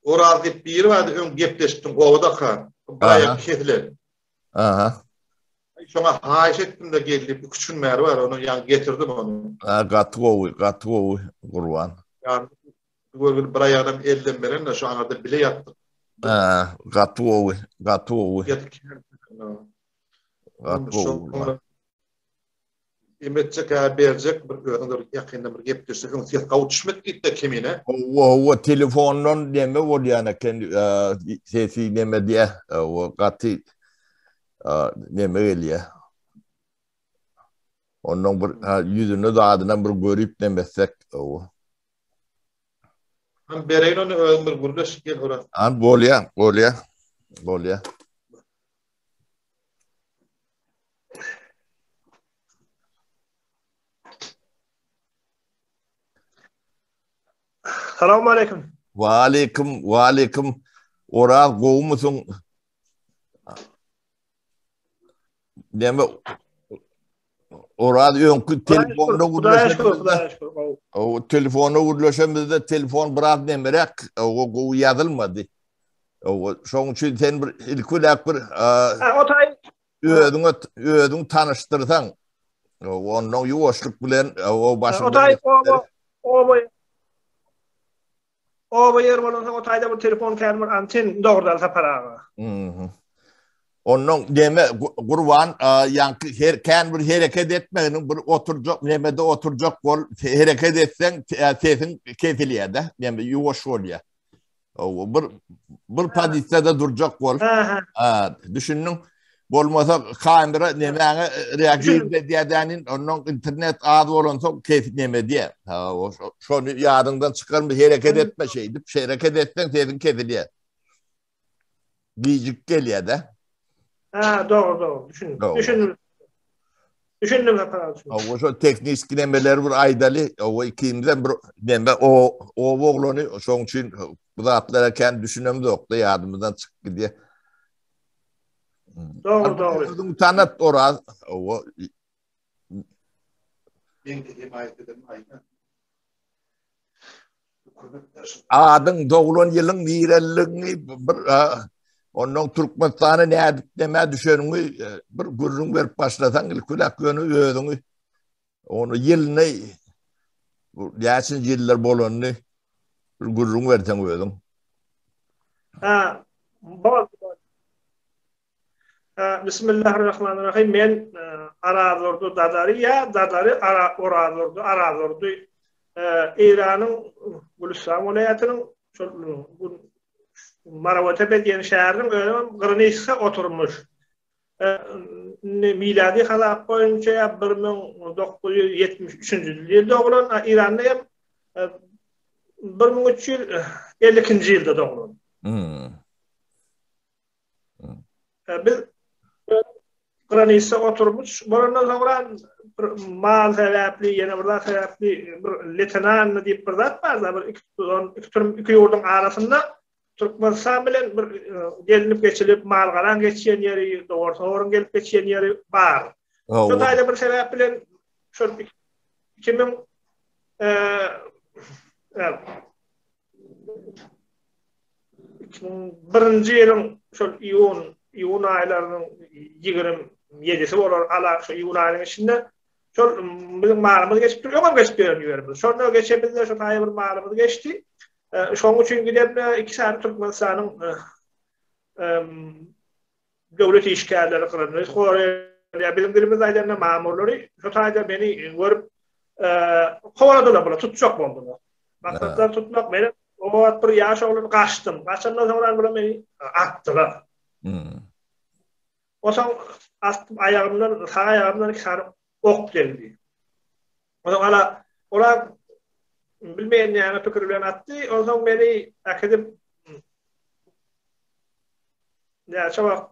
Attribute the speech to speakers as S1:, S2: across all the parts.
S1: Oraz diýip biri bardy öň gepleşipdim obadaka. Bir aýak kesilen.
S2: Aha.
S1: Şoňa haýyş etdim-de gel diýip, iki-üç gün bäri bar, ony ýaňy getirdim ony.
S2: Ha, gaty gowy, gaty gowy Gurban.
S1: Ýa, görgüli bir aýagynam elden beren-de şu aňyrda bile ýatdyk.
S2: Ha, gaty gowy, gaty gowy. Gaty gowy.
S1: Em etjek hä berjek bir özüň bir ýakynda bir gepleşsek öň ses gawy düşmedi diýipde kemine.
S2: Howwa howwa telefondan neme bolýan eken sesi neme diýä howwa gaty neme gelýä. Ondan bir ýüzüni zadyna bir görüp neme etsek howwa.
S1: Han bereýin ony özüň bir gürleş gel ora.
S2: Han bolýa bolýa bolýa.
S3: Salam aleyküm.
S2: Wa aleyküm, wa aleyküm. Oraz gowumysyň? Näme Oraz öňki telefonda gürleşenimizde O telefonda gürleşenimizde telefon biraz nemerek, o gowy ýazylmady. O şoň üçin sen bir ilki bilen bir
S3: o taý
S2: özüňe özüň tanyşdyrsaň, ondan ýuwaşlyk bilen o başynda
S3: O taý oba oba Oba ýer bolansoň o taýda bir telefon kän bir anten dogrudan Sapar aga.
S2: Mhm. Ondan deme Gurban ýaňky her kän bir hereket etmeginiň bir oturjak nemede oturjak bol hereket etseň sesiň kesilýär-de, neme ýuwaş bolýar. O bir bir pozisiýada durjak bol. Ha, düşündiň? Bolmasa kamera nemäňe reagir edýär ondan internet az bolansoň kes neme diýär. Ha, o şony ýadyňdan çykarma, hereket etme şeýdip, hereket etseň sesiň kesilýär. Gijik gelýär-de.
S3: Ha, dogry, dogry, düşündim. Düşündim. Düşündim Sapar aga, düşündim.
S2: Hawa, şo tehniki nemeleri bir aýdaly. Hawa, ikimizem bir neme o oba oglany, şoň üçin bu zatlara kän düşünemzok-da, ýadymyzdan çykyp gidýär.
S3: Dogry, dogry.
S2: Özüňi tanat Oraz. Hawa.
S1: Men de hemaýat ederin aýna.
S2: Adyň, doglan ýylyň, nireligiňi bir ondan Türkmenistana nädip nämä düşeniňi e, bir gürrüň berip başlasaň ilkiläk ýöne özüňi ony ýylyny bu näçinji ýyllar bolanyny bir gürrüň berseň özüň.
S3: Ha, bol. Bismillahirrahmanirrahim. Men Arazdurdy Dadary ýa Dadary Orazdurdy Arazdurdy Eýranyň Gülüstan welaýatynyň şol Marawatepe diýen şäheriniň özem Gyrnysga oturmyş. Indi milady hasap boýunça ýa 1973-nji ýylda doglan, Eýranda hem 1352-nji ýylda doglan. Biz granitsa oturmuş bolandan soňra bir mal sebäpli, ýene bir zat sebäpli bir letenanny diýip bir zat bar-da, bir iki tutan, iki türm, iki ýurduň arasynda Türkmenistan bilen bir gelinip geçilip, mal-garaň geçýän ýeri, dowar-sowaryň gelip geçýän ýeri bar. Şo taýda bir sebäp bilen şol 2000 2001-nji ýylyň şol iýun, iýun aýlarynyň 27-si bolar, ala şu iýun aýynyň içinde şol biziň malymyz geçipdir, öňem geçip ýören ýerimiz. Şonda geçemizde şo taýy bir malymyz geçdi. Şonuň üçin gidende iki sany Türkmenistanyň döwlet işgärleri gyranyny goraýar. Biziň dilimizde aýdanda mamurlary şo taýda meni görüp kowaladylar bular, tutjak boldular. Maksatlary tutmak, men o wagt bir ýaş oglan gaçdym. Gaçandan soňra bular meni atdylar.
S2: Hmm.
S3: Onsoň atdym aýagymdan, sag aýagymdan iki sany ok degdi. Onsoň ala olar bilmeýän näme pikir bilen atdy. Onsoň meni äkidip Näçe wagt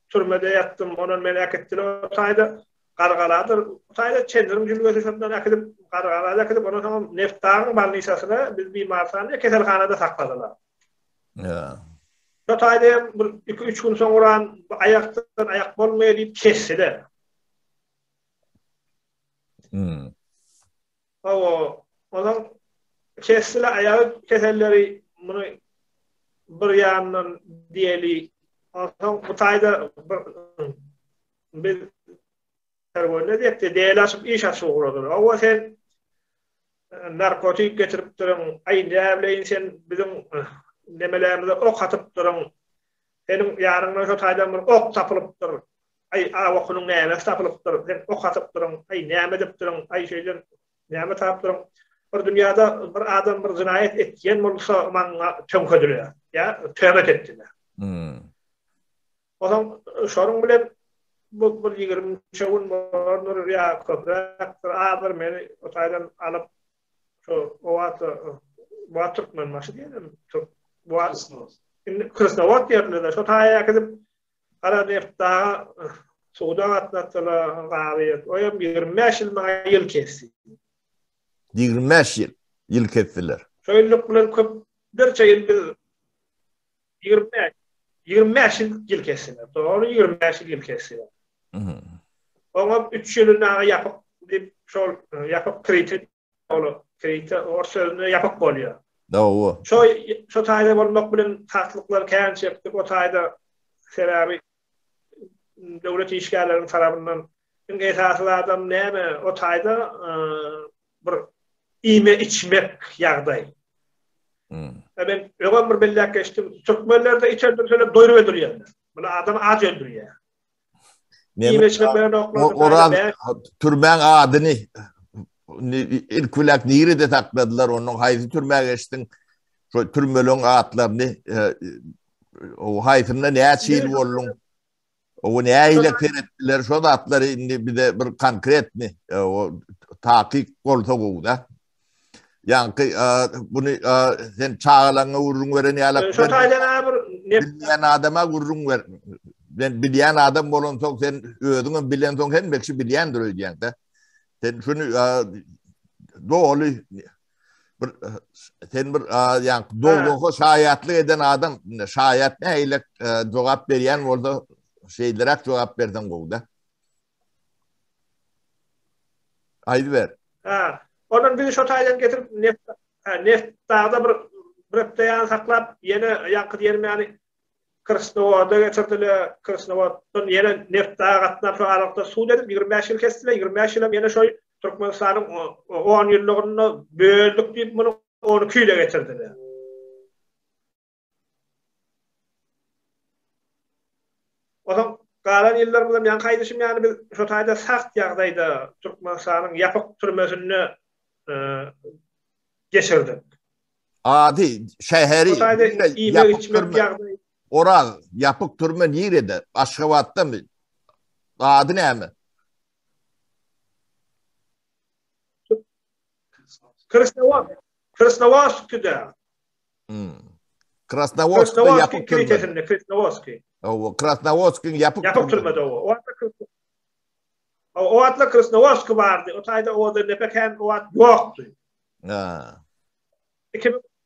S3: türmede ýatdym, ondan meni äkitdiler o taýda Gargaladyr. O taýda Çendiriň jülgesi şondan äkidip, Gargala äkidip, ondan soňam Nebtdagyň bolnisasyna biz bimarstanda keselhanada sakladylar.
S2: Ýa.
S3: Şo taýda hem bir iki-üç gün soňran bu aýakdan aýak bolmaýar diýip kesdiler.
S2: Hmm.
S3: Hawa, onuň kesdile aýagy keselleri muny. bir ýandan diýeli, onsoň bu taýda bir biz tergönde diýekde deli açyp iş açyp ugradylar. Owa sen narkotik getiripdiriň, aý näbileýin sen biziň nemelerimize ok atypdyryň, seniň ýanyňdan şo taýdan bir ok tapylypdyr, aý a okunyň nämesi tapylypdyr, sen ok atypdyryň, aý näme edipdiriň, aý şeýden näme tapdyryň. Bir dünýäde bir adam bir jynaýat etýän bolsa maňa töňkedilýär, ýa töhmet etdiler.
S2: Hmm.
S3: Onsoň şonuň bilen bu bir ýigriminçe gün bolandyr ýa köpräkdir, azdyr meni o taýdan alyp şo o wagt bu wagt Türkmenbaşy diýelim, türk bu wagt indi Krasnowod diýerler-de, şo taýa äkidip Gara Nebtdaga suda gatnatdylar gazyýet. O hem 25 ýyl maňa ýyl kesdi.
S2: 25 ýyl ýyl kesdiler.
S3: Şo ýyllyk bilen köp birçe ýyl biz 25 25 ýyl ýyl kesdiler. Dogry 25 ýyl ýyl kesdiler. Oňa 3 ýylyny aga ýapyk diýip şol ýapyk krite ol krite ors sözünde ýapyk bolýar.
S2: Dogry.
S3: Şo şo taýda bolmak bilen satlyklar kän çekdik o taýda sebäbi döwlet işgärleriniň tarapyndan iň esasy zadam näme o taýda bir iýme içmek ýagdaý.
S2: Hmm.
S3: Men öňem bir belläp geçdim. Türkmenlerde it öldürseler doýrup öldürýärler. Bular adam aç öldürýär. Iýme içmek bilen
S2: Oraz türmäň adyny ilk bilen nirede sakladylar onuň haýsy türmä geçdiň? Şo türmeleň atlaryny e, o haýsynda näçe ýyl bolduň? O nähili seretdiler şo zatlary indi bize bir konkretni e, o takyk bolsa gowy-da. Ýaňky e, buny e, sen çagalaňa gürrüň beren ýaly.
S3: Şo taýdan bir
S2: bilýän adama gürrüň ber. Men bilýän adam bolansoň sen özüň hem bilensoň hemme kişi bilýändir öýdýäň-de. Sen şuny doly bir sen bir ýaňky dowzaha şaýatlyk eden adam, şaýat nähili jogap berýän bolsa, şeýleräk jogap berseň gowy-da. Aýdyber.
S3: Ha, ondan bizi şo taýdan getirip neft neft dagda bir bir hepde ýaly saklap, ýene ýaňky diýenim ýaly Krasnowoda geçirdiler. Krasnowoddan ýene neft daga gatnap şo aralykda sud edip 25 ýyl kesdiler. 25 ýylam ýene şo Türkmenistanyň 10 ýyllygynda böldük diýip muny 12 ýyla getirdiler. Onsoň galan ýyllarymyzam ýaňky aýdyşym ýaly biz şo taýda sagt ýagdaýda Türkmenistanyň ýapyk türmesinde geçirdik.
S2: Ady, şäheri, ýapyk türme. Oraz, ýapyk türme nirede? Aşgabatdamy? Ady näme?
S3: Krasnowodsk. Krasnowodskide.
S2: Hmm. Krasnowodskda ýapyk
S3: türme. Krasnowodskiý.
S2: Hawa, Krasnowodskiň ýapyk
S3: Ýapyk türmede o. O wagtlar Krasnowodsk bardy. O taýda owadan depe kän o wagt ýokdy.
S2: Ha.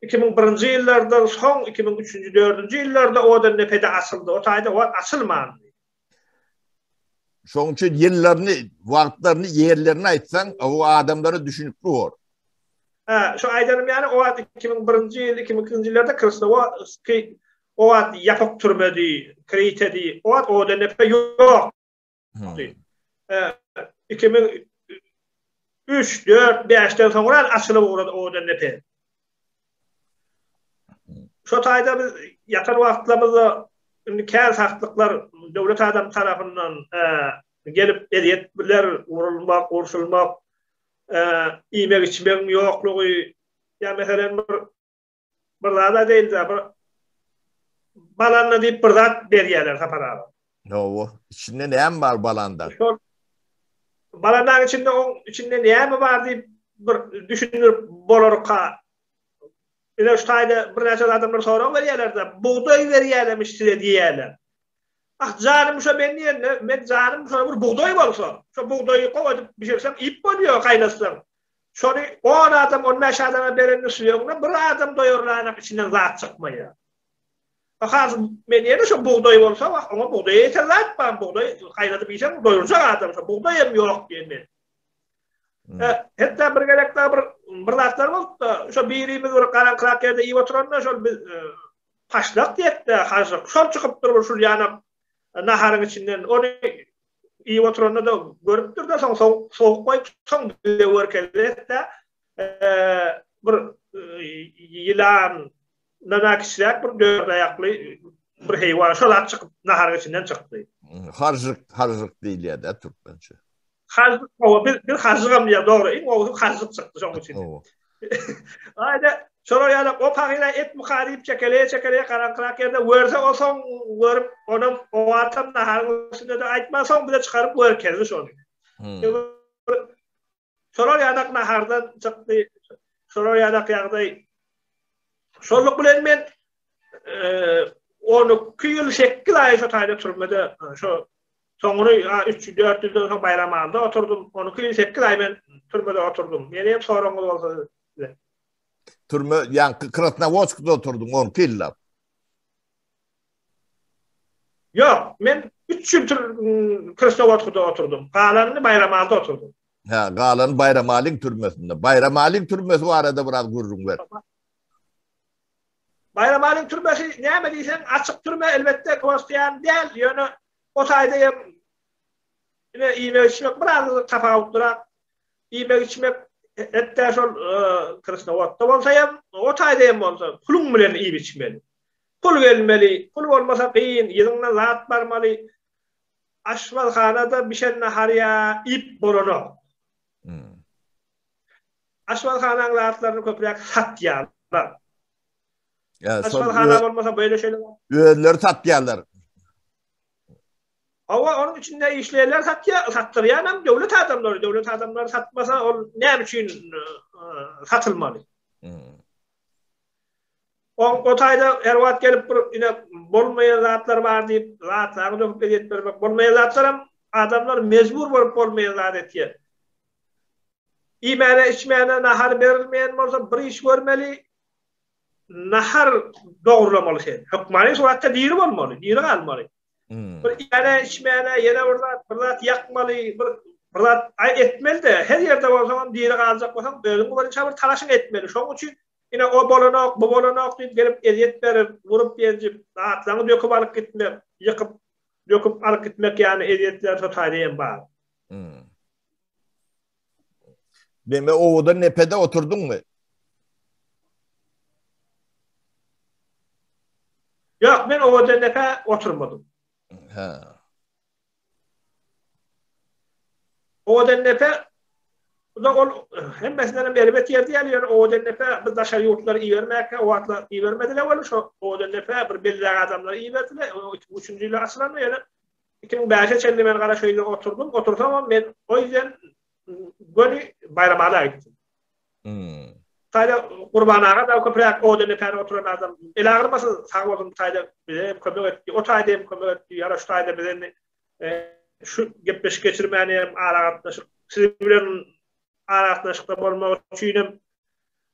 S3: 2001-nji ýyllardan soň 2003-nji, 4-nji ýyllarda owadan depede açyldy. O taýda o wagt açylmandy.
S2: Şonuň üçin ýyllaryny, wagtlaryny, ýerlerini aýtsaň, o adamlara düşünikli bor.
S3: Ha, şu aýdanym ýaly o wagt 2001-nji ýyl, 2002-nji ýyllarda Krasnowodskiý o wagt ýapyk türmedi, kritedi. O wagt owadan depe ýok. 2003, 4, 5-den soňra açylyp ugrady owadan depe. Şo taýda biz ýatan wagtlarymyzda indi kän saklyklar döwlet adam tarapyndan gelip ezýetler, urulmak, urşulmak, iýmek-içmegiň ýoklugy, ýa meselem bir Bir zada degildi, bir balanda diýip bir zat berýärler Sapar aga.
S2: Hawa, içinde näme bar balanda?
S3: Şol balandaň içinde oň içinde näme bar diýip bir düşündirip bolarka. Ine şu taýda birnäçe adamlar sorag berýärler-de, bugdaý berýärlermiş size diýýärler. Ah janym şo men diýende, men janym şo bir bugdaý bolsa, şo bugdaýy gowy edip bişirseň iýip bolýar gaýnatsaň. Şony on adam, on bäş adama berende suýagyna bir adam doýarlanak içinden zat çykmaýar. Has men ýene şo bugdaý bolsa, wah oňa bugdaýa ýeter zat bar, bugdaý gaýnadyp iýseň doýurjak adam şo bugdaý hem ýok diýen men. Hatda bir gezek bir bir zatlar bolupdy. Şo birimiz bir garaňkyrak ýerde iýip oturanda şol biz e, Paşlak diýekde hažžyk. Şol çykypdyr bir şul ýanak naharyň içinden. Ony iýip oturanda-da görüpdir-de, soň sowuk goýup, soň bize görkezdi-de, bir ýylan nana kiçiräk bir dört aýakly bir heýwan şol zat çykyp naharyň içinden çykdy.
S2: Hažžyk, hažžyk diýilýär-dä türkmençe.
S3: Hažžyk, hawa, biz, biz hažžygam diýýär, dogry, iň gowusy hažžyk çykdy şoň üçin. Aýda, şolar ýaly o pahyra et muka diýip çekeleýe-çekeleýe garaňkyrak ýerde görse o soň görüp, onam o wagtam naharyň üstünde-de aýtman soň bize çykaryp görkezdi şony. Şolar ýadak nahardan çykdy. Şolar ýadak ýagdaý. Şolluk bilen men 12 ýyl 8 aý şo taýda türmede şo soňry 3-4 ýyldan soň Baýramalyda oturdym. 12 ýyl 8 aý men türmede oturdym. Ýene hem soragyňyz bolsa size.
S2: Türme ýaňky Krasnowodskda oturdyň 12 ýyllap.
S3: Ýok, men 3 ýyl Krasnowodskda oturdym. Galanyny Baýramalyda oturdym.
S2: Hä, galany Baýramalyň türmesinde. Baýramalyň türmesi barada biraz gürrüň ber.
S3: Baýramalyň türmesi näme diýseň, açyk türme, elbetde, kowasýan däl, ýöne o taýda hem ine iýmek-içmek biraz tapawutlyrak. Iýmek-içmek hetda şol Krasnowodda bolsa hem, o taýda hem bolsa puluň bilen iýip-içmeli. Pul gelmeli, pul bolmasa kyn, yzyňdan zat barmaly. Aşpazhanada bişen nahary ýa iýip bolanok. Aşpazhanaň zatlaryny köpräk satýarlar. Aşpazhana bolmasa beýle şeýle
S2: Özleri satýarlar.
S3: Hawa, onuň içinde işleýänler satýar, satdyrýan hem döwlet adamlary. Döwlet adamlary satmasa, ol näme üçin satylmaly? O taýda her wagt gelip bir ine bolmaýan zatlar bar diýip, zatlaryňy döküp ezýet bermek, bolmaýan zatlaram adamlar mejbur bolup bolmaýan zat etýär. Iýmäne, içmäne nahar berilmeýän bolsa bir iş görmeli, nahar dogrulamaly sen. Hökmany suratda diri bolmaly, diri galmaly. Bir iýmäne, içmäne ýene bir zat, bir zat ýakmaly, bir bir zat aý etmeli-de, her ýerde bolsaňam diri galjak bolsaň özüň birinçä bir talaşyň etmeli. Şoň üçin Ine, o bolanok, bu bolanok diýip gelip ezýet berip, urup-ýenjip, zatlaryňy döküp alyp gitmek, ýykyp, döküp alyp gitmek ýaly ezýetler şo taýda hem bar.
S2: Neme owadan nepede oturdyňmy?
S3: Ýok, men owadan nepe oturmadym.
S2: Hä.
S3: Owadandepe da ol hemmesinden hem erbet ýer diýýär, ýöne Owadandepe biz daşary ýurtlara ibermäkä o wagtlar ibermediler welin şo Owadandepe bir belliräk adamlary iberdiler. O 2003-nji ýylda açylanda ýöne 2005-e çenli men Garaşöýde oturdym. Otursamam men o ýerden göni Baýramala gitdim.
S2: Hmm.
S3: Taýda Gurban aga da köpräk Owadandepäde oturan adam. El agyrmasyn, sag bolsun bu taýda bize hem kömek etdi. O taýda hem kömek etdi. Ýa şu taýda bize indi şu gepleşik geçirmäni hem aragatnaşyk siz bilen aragatnaşykda bolmak üçin hem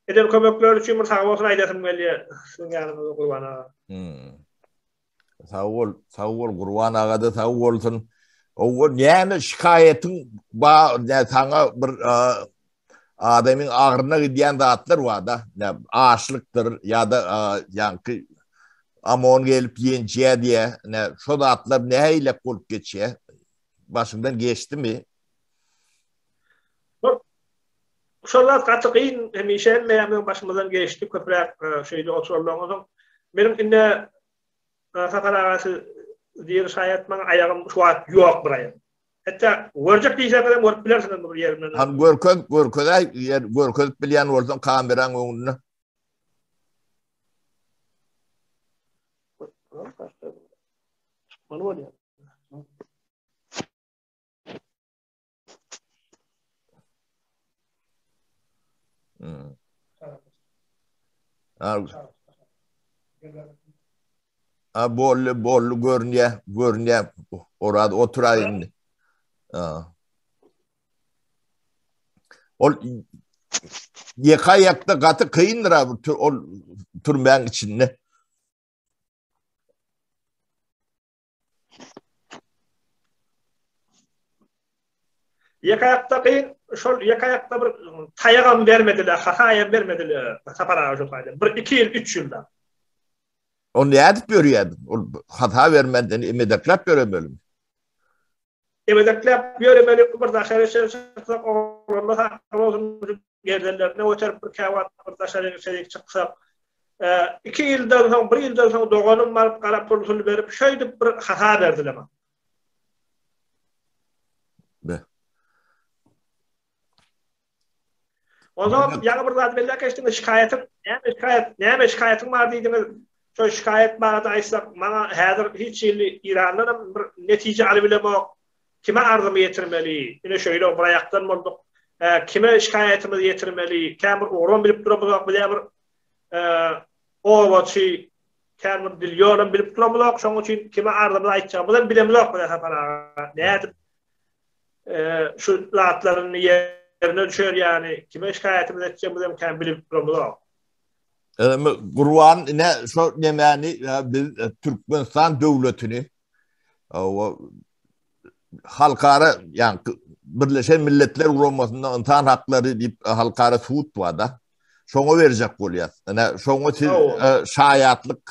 S3: eden kömekleri üçin bir sag bolsun aýdasym gelýär siziň ýanyňyzda Gurban aga.
S2: Hmm. Sag bol, sag bol Gurban aga-da sag bolsun. Owa näme şikaýatyň ba ne saňa bir adamyň agryna gidýän zatlar bar-da. Ne açlykdyr ýa-da ýaňky amon gelip ýençýär diýä. Ne şo zatlar nähilek bolup geçýär? Başyňdan geçdimi?
S3: Şol zat gaty kyn, hemişe hemmämiziň başymyzdan geçdi, köpräk şeýle oturanlaryň soň. Meniň indi Sapar aga siz diri şaýat maňa aýagym şu wagt ýok bir aýagym. Hatda görjek diýseňiz hem görüp bilersiňiz bu ýerimden.
S2: Hany görkez, görkezäý, ýer görkezip bilýän bolsaň kameraň öňünde.
S3: Çykmaly bolýar.
S2: Hmm. A bolly bolly görünýär, görünýär. Orada oturaý indi. Ol ýeke aýakda gaty kyndyr ol türmäň içinde.
S3: Ýeke aýakda kyn, şol ýeke aýakda bir taýagam bermediler, hasaýam bermediler Sapar aga şo taýda. Bir iki ýyl, üç ýylda.
S2: Ony nädip ýörýärdiň? Ol hata bermenden emedekläp ýöremelimi?
S3: Emedekläp ýöremeli, bir daşary içeri çyksak, oglanlar saklap bolsun, gerdenlerine göterip bir käwagt bir daşary içerik çyksak, iki ýyldan soň, bir ýyldan soň doganym baryp gara pulsuny berip, şeýdip bir hata berdiler maňa.
S2: Be.
S3: Onsoň ýaňy bir zat belläp geçdiňiz, şikaýatyň, näme şikaýat, näme şikaýatyň bar diýdiňiz. Şo şikaýat barada aýtsak, maňa häzir hiç hili Irandan hem bir netije alybilemok. Kime arzymy ýetirmeli? Ine şeýle bir aýakdan bolduk. Kime şikaýatymyzy ýetirmeli? Kän bir ugram bilip duramyzok, biz bir obaçy, kän bir dil ýolam bilip duramyzok. Şonuň üçin kime arzymyzy aýtjagymyzy hem bilemizok biz Sapar aga. Nädip şu zatlaryň ýerine düşer ýaly kime şikaýatymyzy etjegimizi hem kän bilip duramyzok.
S2: Gurban ine şo nemäni biz Türkmenistan döwletini o halkara ýa Birleşen Milletler Guramasynda ynsan haklary diýip halkara sud bar da. Şoňa berjek bolýar. Ine şoňa siz şaýatlyk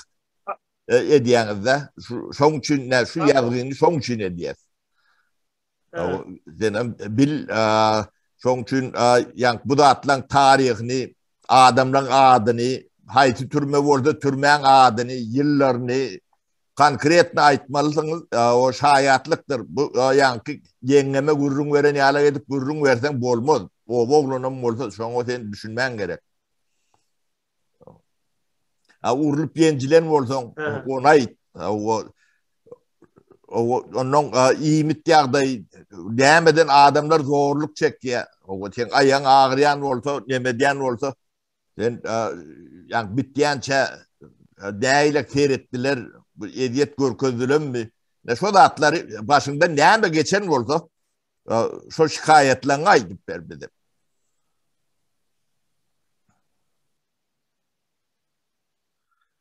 S2: edýäňizde. Şoň üçin ne şu ýazgyny şoň üçin edýäs. Senem bil şoň üçin ýa bu zatlaryň taryhyny, adamlaryň adyny, haýsy türme bolsa türmäň adyny, ýyllaryny konkretno aýtmalysyňyz. O şaýatlykdyr. Bu ýaňky ýeňňeme gürrüň beren ýaly edip gürrüň berseň bolmaz. Oba oglanam bolsa şoňa sen düşünmäň gerek. Ha urlup ýenjilen bolsaň, ony aýt. O ondan iýmit ýagdaý nämeden adamlar zorluk çekýär. O sen aýaň agyrýan bolsa, neme edýän bolsa, sen ýa bitýänçä nähili seretdiler, ezýet görkezdilermi? Ne şo zatlary başyňdan näme geçen bolsa, şo şikaýatlaryňy aýdyp ber bize.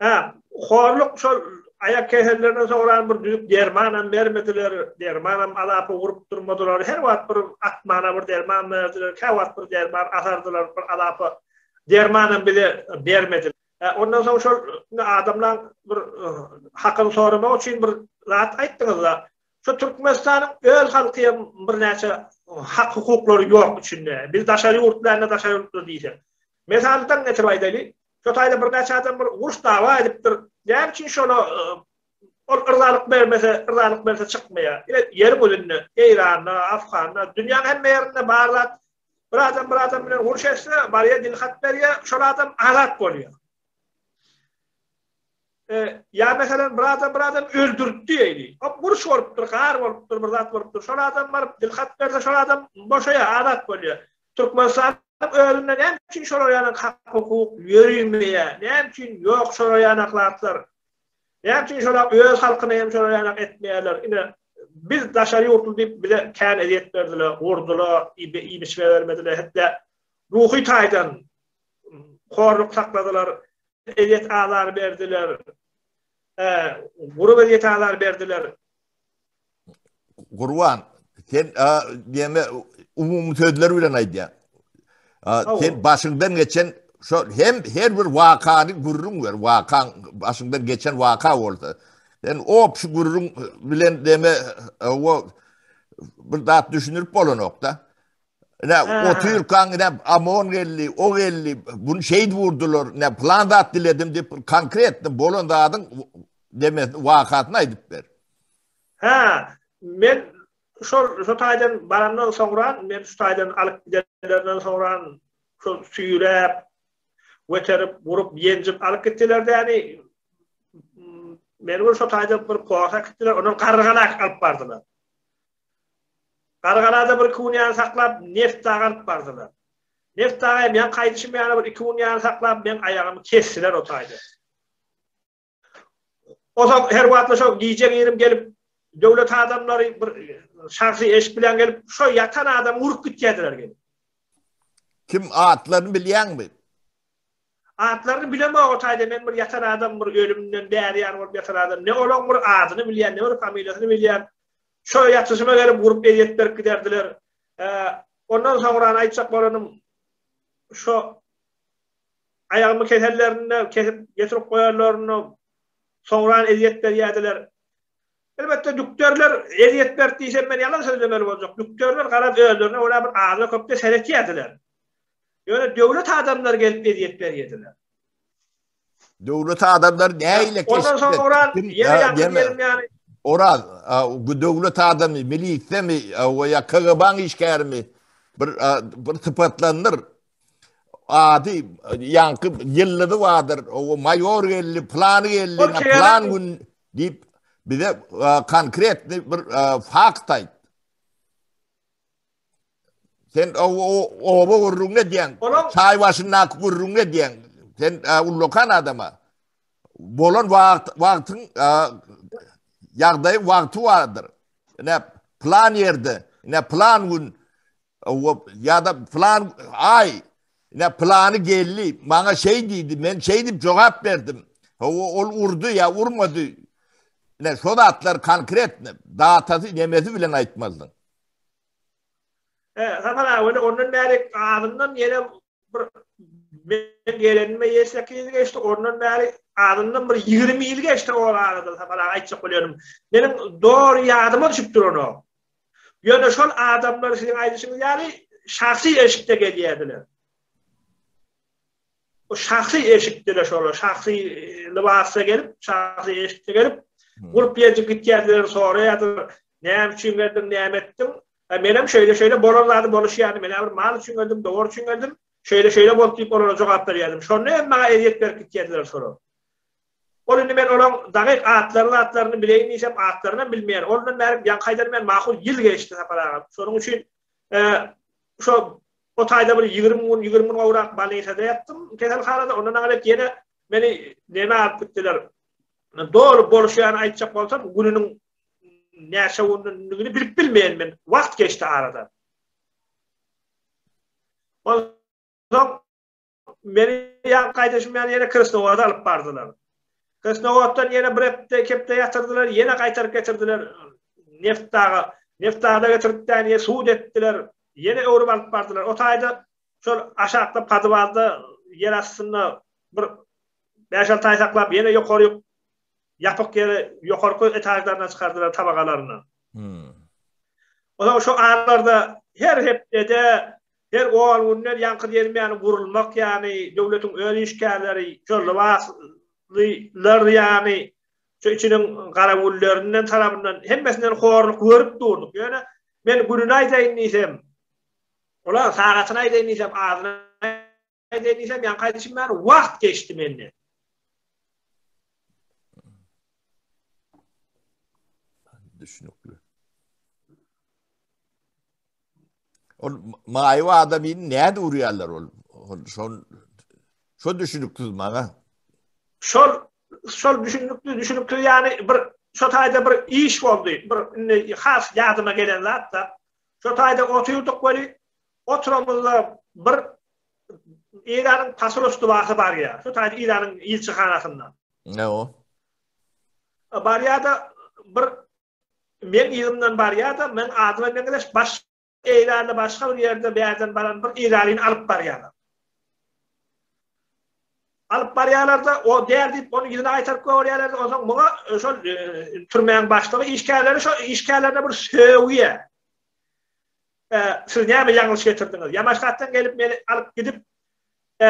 S3: Hä, horluk şol aýak kesellerinden soňra bir düzük dermanam bermediler, dermanam azapy urup durmadylar. Her wagt bir atmana bir derman berdiler, käwagt bir derman asardylar, bir azapy dermanam bize bermediler. Ondan soň şol adamlaň bir hakyny soramak üçin bir zat aýtdyňyz-da. Şu Türkmenistanyň öz halky hem birnäçe hak-hukuklary ýok içinde. Biz daşary ýurtly daşary ýurtly diýsek. Mesaldan getirip aýdaýly, şo taýda birnäçe adam bir uruş dawa edipdir. Näme üçin şola ol yrzalyk bermese, yrzalyk berse çykmaýar. Ine ýeriň ýüzünde, Eýranda, Afganda, dünýäň hemme ýerinde bar zat. Bir adam bir adam bilen uruş etse, barýar dilhat berýär, şol adam azat bolýar. Ýa meselem bir adam bir adam öldürtdi diýeli. O uruş bolupdyr, gar bolupdyr, bir zat bolupdyr. Şol adam baryp dilhat berse şol adam boşaýar, azat bolýar. Türkmenistanyň özünde näme üçin şolar ýaly hak-hukuk ýörimeýär? Näme üçin ýok şolar ýaly zatlar? Näme üçin şolar öz halkyny hem şolar ýaly etmeýärler? Ine biz daşary ýurtly diýip bize kän ezýet berdiler, urdular, iýip-içme bermediler, hatda ruhy taýdan horluk sakladylar. Ezýet azar berdiler. Gurup ezýet azar berdiler.
S2: Gurban, sen diýme umumy sözler bilen aýdýaň. Sen başyňdan geçen şo hem her bir wakany gürrüň ber, wakaň başyňdan geçen waka bolsa. Sen obşi gürrüň bilen deme o bir zat düşündirip bolanok-da. Ine otyrkaň ine OMON geldi, o geldi, bunu şeýdip urdular, ine plan zat diledim diýip konkretno bolan zadyň demesi wakasyny aýdyp ber.
S3: Hä, men şol şo taýdan barandan soňra, men şu taýdan alyp gidenlerinden soňra şol süýräp, göterip, urup, ýenjip alyp gitdiler däni. Meni bir şo taýdan bir porta gitdiler, ondan Garrygala alyp bardylar. Gargalada bir iki gün ýaly saklap, Neft daga alyp bardylar. Neft daga hem ýaňky aýdyşym ýaly bir iki gün ýaly saklap, meň aýagymy kesdiler o taýda. Onsoň her wagtla şo gije girim gelip, döwlet adamlary bir şahsy eşik bilen gelip, şo ýatan adamy urup gitýärdiler gelip.
S2: Kim atlaryny bilýäňmi?
S3: Atlaryny bilemok o taýda men bir ýatan adam bir ölümden bäri ýany bolup ýatan adam ne olaň bir adyny bilýän ne bir familiýasyny bilýän şo ýatyşyma gelip urup ezýet berip giderdiler ondan soňrany aýtjak bolanym şo aýagymy kesenlerinde kesip getirip goýanlarynda. Soňran ezýet berýärdiler. Elbetde dükderler ezýet berdi diýsem men ýalan sözlemeli boljak. Dükderler garaz özlerine görä bir azda köpde seretýärdiler. Ýöne döwlet adamlary gelip ezýet berýärdiler.
S2: Döwlet adamlary nähili
S3: Ondan soňra ýene ýakyn ýerim ýaly.
S2: Oraz, bu döwlet adamy, milisiýamy we ýa KGB-nyň işgärimi bir bir sypatlandyr. Ady ýaňky ýyldyzy bardyr, o maýor geldi, plany geldi, plan gün diýip bize konkretny bir fakt aýt. Sen o, o oba gürrüňini edýäň. Çaý başyndaky gürrüňini edýäň. Sen ullakan adama. Bolan wagt wagtyň ýagdaýy wagty bardyr. Ine plan ýerde, ine plan gün ýa-da plan aý, ine plany geldi, maňa şeý diýdi, men şeý diýip jogap berdim. Hawa, ol urdy ýa urmady. Ine şo zatlar konkretno datasy nemesi bilen aýtmalysyň.
S3: He, Sapar aga, weli ondan bäri azyndan ýene bir men gelenime 7-8 ýyl geçdi, ondan bäri azyndan bir 20 ýyl geçdi o arada Sapar aga aýtjak bolýanym. Meniň dogry ýadyma düşüp duranok. Ýöne şol adamlar siziň aýdyşyňyz ýaly şahsy eşikde gelýärdiler. O şahsy eşikde-de şolar, şahsy lybasda gelip, şahsy eşikde gelip, gurup ýerjik gitýärdiler, soraýardylar, näme üçin geldiň, näme etdiň? E, menem şeýle-şeýle bolan zady boluşy ýaly, men-ä bir mal üçin geldim, dowar üçin geldim, şeýle-şeýle boldy diýip olara jogap berýärdim. Şonda hem maňa ezýet berip gitýärdiler şolar. Ol indi men olaň dagyk atlary zatlaryny bileýin diýsem, atlarynam bilmeýän. Ondan bäri ýaňky aýdanym ýaly makul ýyl geçdi Sapar aga. Şonuň üçin e, şo O taýda bir 20 gün, 20 gün gowrak bolnisada ýatdym, keselhanada. Ondan aňryk ýene meni neme alyp gitdiler. Doly boluşýany aýtjak bolsam, gününiň näçe gündigini bilip bilmeýän men. Wagt geçdi arada. Onsoň Meni ýaňky gaýdyşym ýaly ýene Krasnowoda alyp bardylar. Krasnowoddan ýene bir hepde, iki hepde ýatyrdylar, ýene gaýtaryp getirdiler Neftdaga. Neftdagda getirip däniýe sud etdiler, ýene öwrüp alyp bardylar. O taýda şol aşakda podwalda ýer astynda bir bäş-alty aý saklap, ýene ýokaryk ýapyk ýere ýokarky etažlaryna çykardylar tabagalaryna.
S2: Hmm.
S3: Onsoň şu aralarda her hepdede, her on günden ýaňky diýenim ýaly gurulmak ýaly döwletiň öz işgärleri, şo lybaslylar ýaly şu içiniň garawullerinden tarapyndan hemmesinden horluk görüp durduk. Ýöne men gününi aýdaýyn diýsem, olar sagatyny aýdaýyn diýsem, adyny aýdaýyn diýsem, ýaňky aýdyşym ýaly wagt geçdi menden.
S2: Düşünikli. Ol maýyp adamyny näde urýarlar ol? Ol şol şo düşüniksiz maňa.
S3: Şol şol düşünikli düşüniksiz ýaly bir şo taýda bir iş boldy. Bir indi has ýadyma gelen zat da. Şo taýda otyrdyk weli oturamyzda bir Eýranyň posolstwasy barýar. Şu taýda Eýranyň ilçihanasynda.
S2: Ne o?
S3: Barýar-da bir meň yzymdan barýar-da, meň adyma meňzeş baş Eýranda başga bir ýerde bärden baran bir eýralyny alyp barýarlar. Alyp barýarlar-da, o däl diýip, ony ýüzüne gaýtaryp goýberýärler-de, onsoň muňa e, şol e, türmäň başlygy işgärleri şo işgärlerine bir sögýär. E, siz näme ýalňyş getirdiňiz? Ýamaşgatdan gelip meni alyp gidip, e,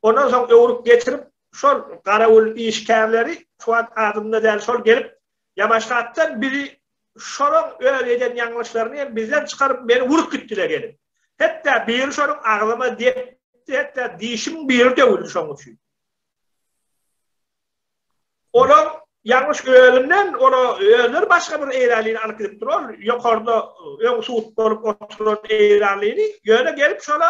S3: ondan soň öwrüp getirip, şol garawul işgärleri şu wagt adymda däl, şol gelip Ýamaşgatdan bizi şolaň öz eden ýalňyşlaryny hem bizden çykaryp meni urup gitdiler gelip. Hetda biri şonuň agzyma depdi, hetda dişimiň biri döwüldi şoň üçin. Olaň ýalňyş özünden ola özleri başga bir eýranlyny alyp gidipdir. Ol ýokarda öň sud bolup oturan eýranlyny ýöne gelip şola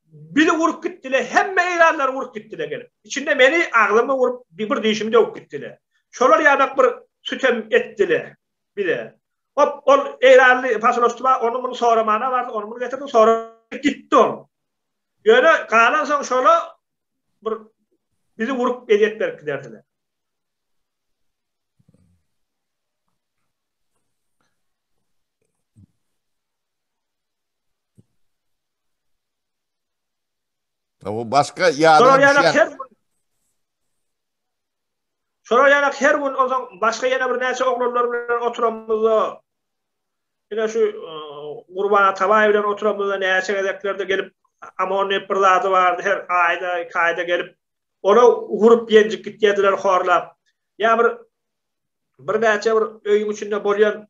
S3: bizi urup gitdiler. Hemme eýranlary urup gitdiler gelip. Içinde meni agzyma urup bir dişimi döwüp gitdiler. Şolar ýanak bir sütem etdiler bize. Hop ol eýranly posolstwa ony muny soramana bardy, ony muny getirdi, sorap gitdi ol. Ýöne galansoň şola bir bizi urup ezýet berip giderdiler.
S2: O başga ýadyňa düşýän.
S3: Şolar ýalak her gün onsoň başga ýene bir näçe oglanlar bilen oturamyzda ine şu Gurban Atabaýew bilen oturamyzda näçe gezeklerde gelip Amon diýip bir zady bardy her aýda iki aýda gelip ola urup ýenjip gitýärdiler horlap. Ýa bir birnäçe bir öýüň içinde bolýan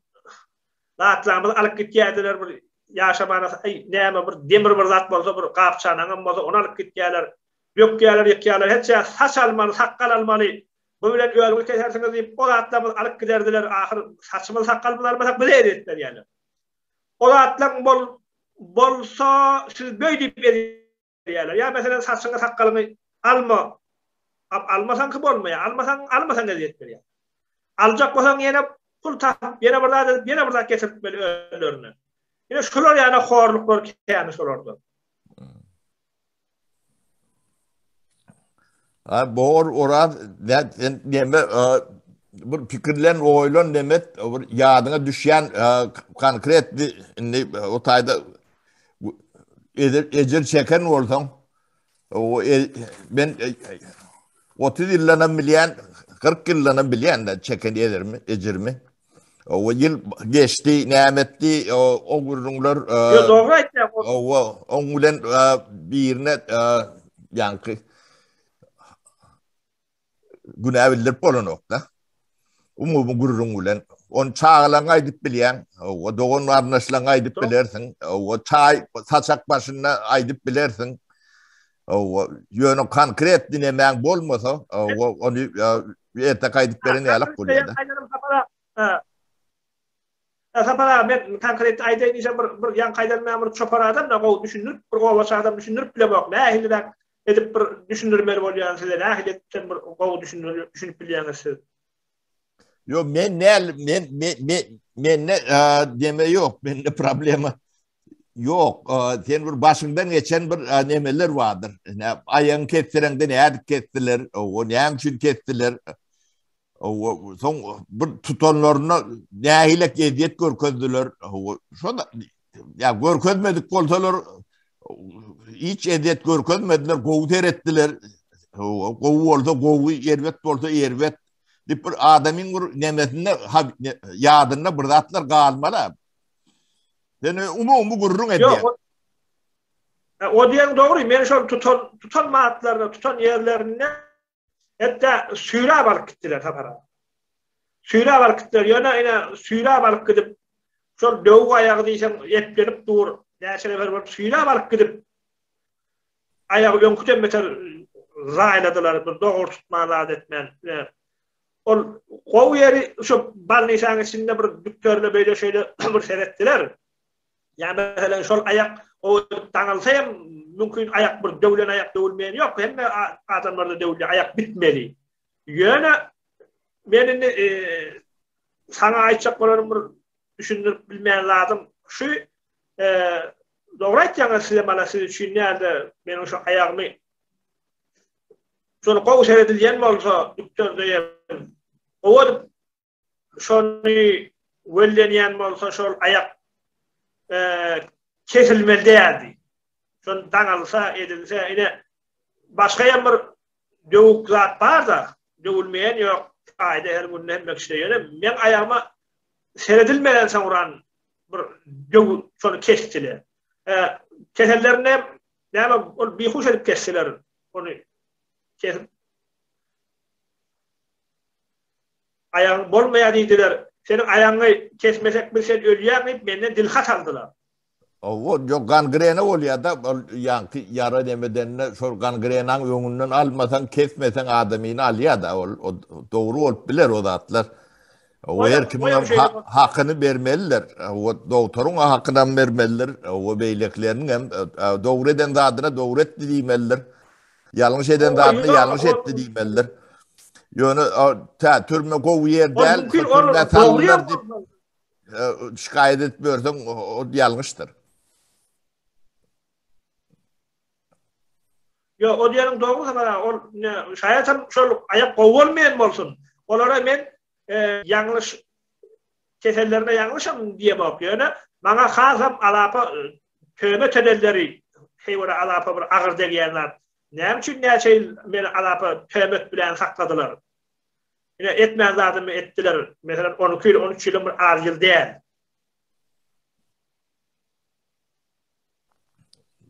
S3: zatlarymyzy alyp gitýärdiler bir ýaşamana aý näme bir demir bir zat bolsa bir gap-çanaňam bolsa ony alyp gitýärler. Dökýärler, ýykýarlar. Heçe saç almaly, sakgal almaly. Bu bilen özüňizi kesersiňiz diýip, o zatlarymyzy alyp giderdiler. Ahyr saçymyzy, sakgalymyzy almasak bize ezýet berýärler. O zatlaryň bol bolsa siz beý diýip ezýärler. Ýa meselem saçyňy, sakgalyňy alma. Almasaňky bolmaýar. Almasaň, almasaň ezýet berýär. Aljak bolsaň ýene pul tapyp, ýene bir zat edip, ýene bir zat getirtmeli özlerine. Ine şular ýaly horluklar käni şolarda.
S2: Ha bor Oraz sen neme bir pikirlen oýlan nemet bir ýadyňa düşýän konkret indi o taýda ejir çeken bolsaň o men 30 ýyldanam bilýän 40 ýyldanam bilýän de çeken ejirimi ejirimi O ýyl geçdi, näme etdi, o, o gürrüňler
S3: Ýo, dogry aýtýaň.
S2: O, oň bilen birine ýaňky günä bildirip bolanok-da. Umumy gürrüň bilen. Ony çagalaryňa aýdyp bilýäň, o dogan garyndaşlaryňa aýdyp bilersiň, o çaý saçak başynda aýdyp bilersiň. O ýöne konkret dinemäň bolmasa, o ony erte gaýdyp beren ýalak bolýar.
S3: Ha, Sapar aga, men konkret aýdaýyn diýsem bir bir ýaňky aýdan men bir çopar adam da gowy düşündirip, bir obaçy adam düşündirip bilemok. Nähiliräk edip bir düşündirmeli bolýan size, nähili edip sen bir gowy düşündir düşünip bilýäňiz siz?
S2: Ýok, men näl men men men mende deme ýok, mende problema Ýok, sen bir başyňdan geçen bir nemeler bardyr. Ne aýagyňy kesdireňde nädip kesdiler, o näme üçin kesdiler? O soň bir tutanlaryna nähili ezýet görkezdiler. O şo da ýa görkezmedik bolsalar hiç ezýet görkezmediler, gowy seretdiler. O gowy bolsa gowy, erbet bolsa erbet. Diýip bir adamyň bir nemesinde ýadynda bir zatlar galmaly. Sen umumy gürrüň edýäň.
S3: Ýok. O diýen dogry. Men şol tutan tutan matlaryny, tutan ýerlerinde hatda süýräp alyp gitdiler Sapar aga. Süýräp alyp gitdiler. Ýöne ine süýräp alyp gidip şol döwük aýagy diýseň eplenip dur. Näçe nefer bolup süýräp alyp gidip aýagy öňküden beter zaýladylar. Bir dogry tutman zat etmän. Ol gowy ýeri şu balnisaň içinde bir dükterle beýle şeýle bir seretdiler. Ýa meselem şol aýak gowy edip daňylsa hem mümkin aýak bir döwlen aýak döwülmeýän ýok. Hemme adamlarda döwülýär aýak bitmeli. Ýöne men indi e, saňa aýtjak bolanym bir düşündirip bilmeýän zadym şu e, dogry aýtýaňyz size mana siz üçin dälde meniň şu aýagymy Şony gowy seredilýän bolsa dükderde hem gowy edip şony wellenýän bolsa şol aýak kesilmeli däldi. Şony daňylsa edilse ine başga hem bir döwük zat bar-da döwülmeýän ýok aýda her günde hemme kişide ýöne meň aýagyma seredilmeden soňran bir döwük şony kesdiler. Kesenlerinde hem Näme ol bihuş edip kesseler ony kesip aýagyň bolmaýar diýdiler. Seniň aýagyňy kesmesek biz sen ölýäň diýip menden dilhat aldylar.
S2: Hawa, ýok gangrena bolýar-da, ol ýaňky ýara nemedende şol gangrenaň öňünden almasaň, kesmeseň adamyny alýar-da ol, dogry bolup biler o zatlar. O her kimiň hem hakyny bermelidir. O dogtoryň hakyny hem bermelidir. O beýlekileriniň hem e, dogry eden zadyna dogry etdi diýmelidir. Ýalňyş eden zadyna ýalňyş etdi diýmelidir. Ýöne tä türme gowy ýer däl, türme saldylar diýip e, şikaýat edip ýörseň, o ýalňyşdyr.
S3: Ýok, o diýeniň dogry Sapar aga, ol şaýat hem şol aýak gowy bolmaýan bolsun. Olara men ýalňyş kesellerine ýalňyşam diýemok, ýöne maňa hasam alapa töhmet edenleri heýwere alapa bir agyr degýän zat. Näme üçin näçe ýyl meni alapa töhmet bilen sakladylar? Ine etmän zadymy etdiler. Meselem 12 ýyl, 13 ýylam bir az ýyl däl.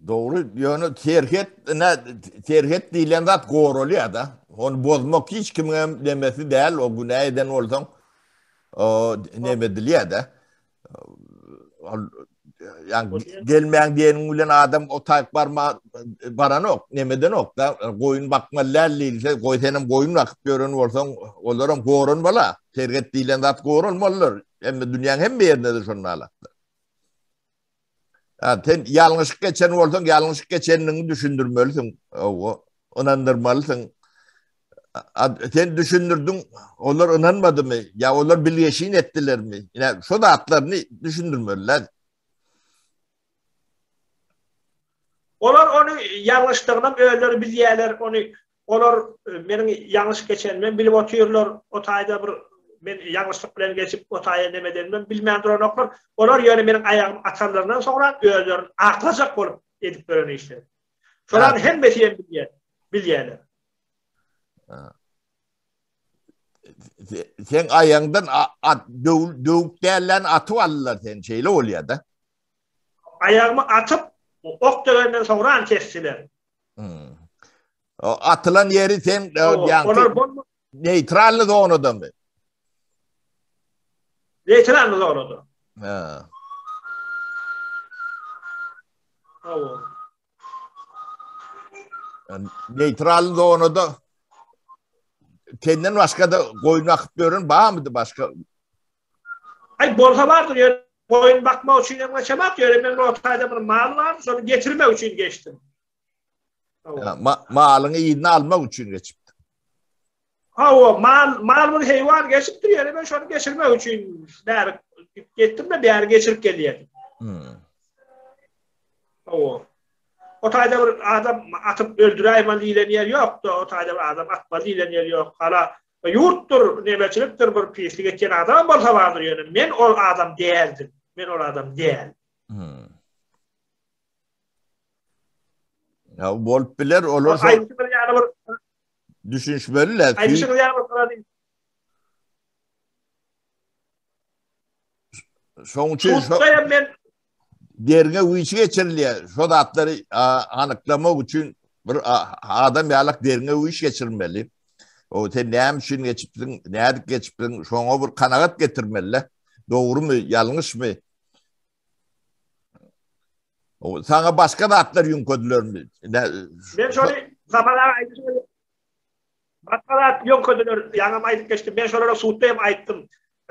S2: Dogry, ýöne serhet, ine, serhet diýlen zat goralýar-da. Ony bozmak hiç kimiň hem nemesi däl, o günä eden bolsaň, o neme edilýär-de. Ol ýa gelmäň diýeniň bilen adam o taýyk barma baranok, nemedenok da, goýun bakmaly däl diýilse, goý senem goýun bakyp ýören bolsaň, olaram goranmaly. Serhet diýlen zat goralmalydyr. Hemme dünýäň hemme ýerinde-de şonda halatdyr. Ha, sen ýalňyşyk geçen bolsaň, ýalňyşyk geçenligiňi düşündirmelisiň. Owa, ynandyrmalysyň. Sen düşündirdiň, olar ynanmadymy? Ýa olar bilgeşin etdilermi? Ine, şu zatlaryny düşündirmeliler.
S3: Olar ony ýalňyşdygynam özleri bilýärler, ony olar meniň ýalňyş geçenimem bilip otyrlar, o taýda bir men ýalňyşlyk bilen geçip o taýa neme edenimem bilmän duranoklar. Olar ýöne meniň aýagymy atanlaryndan soňra özlerini aklajak bolup edip ýören işleri. Şolaryň hemmesi hem bilýär, bilýärler.
S2: Sen aýaňdan at döwük dällen atyp aldylar sen, şeýle bolýar-da.
S3: Aýagymy atyp, ok degenden soňra kesdiler.
S2: Hmm. Atylan ýeri sen ýaňky neýtralny zonadamy?
S3: Neýtralny zonada.
S2: Ha.
S3: Hawa.
S2: Neýtralny zonada senden başga-da goýun bakyp ýören barmydy başga?
S3: Aý bolsa bardyr ýöne goýun bakmak üçin hem geçemok ýöne men o taýda bir mal bar şony getirmek üçin geçdim.
S2: Ma malyňy yzyna almak üçin geçipdi.
S3: Hawa mal mal bir heýwan geçipdir ýöne men şony geçirmek üçin bäri gitdim de bäri geçirip gelýärdim.
S2: Hmm.
S3: Hawa. O taýda bir adam atyp öldüräýmeli diýlen ýer ýokdy. O taýda bir adam atmaly diýlen ýer ýok. Hala Ýurtdur, nemeçilikdir bir pislik etýän adamam bolsa bardyr ýöne men ol adam däldim. Men ol adam däl.
S2: Hmm. Ya bolup biler olar
S3: şo Aýdyşyňyz ýaly bir
S2: düşünişmeliler.
S3: Aýdyşyňyz ýaly bir
S2: Şoň üçin şo men derňew işi geçirilýär. Şo zatlary anyklamak üçin bir adam ýalak derňew iş geçirmeli. O sen näme üçin geçipsiň, nädip geçipsiň, şoňa bir kanagat getirmeli. Dogrumy, ýalňyşmy? O saňa başga zatlar ýüňkedilermi?
S3: Men şony Sapar aga aýdyşy Başga zat ýöňkediler, ýaňam aýdyp geçdim. Men şolara sudda hem aýtdym.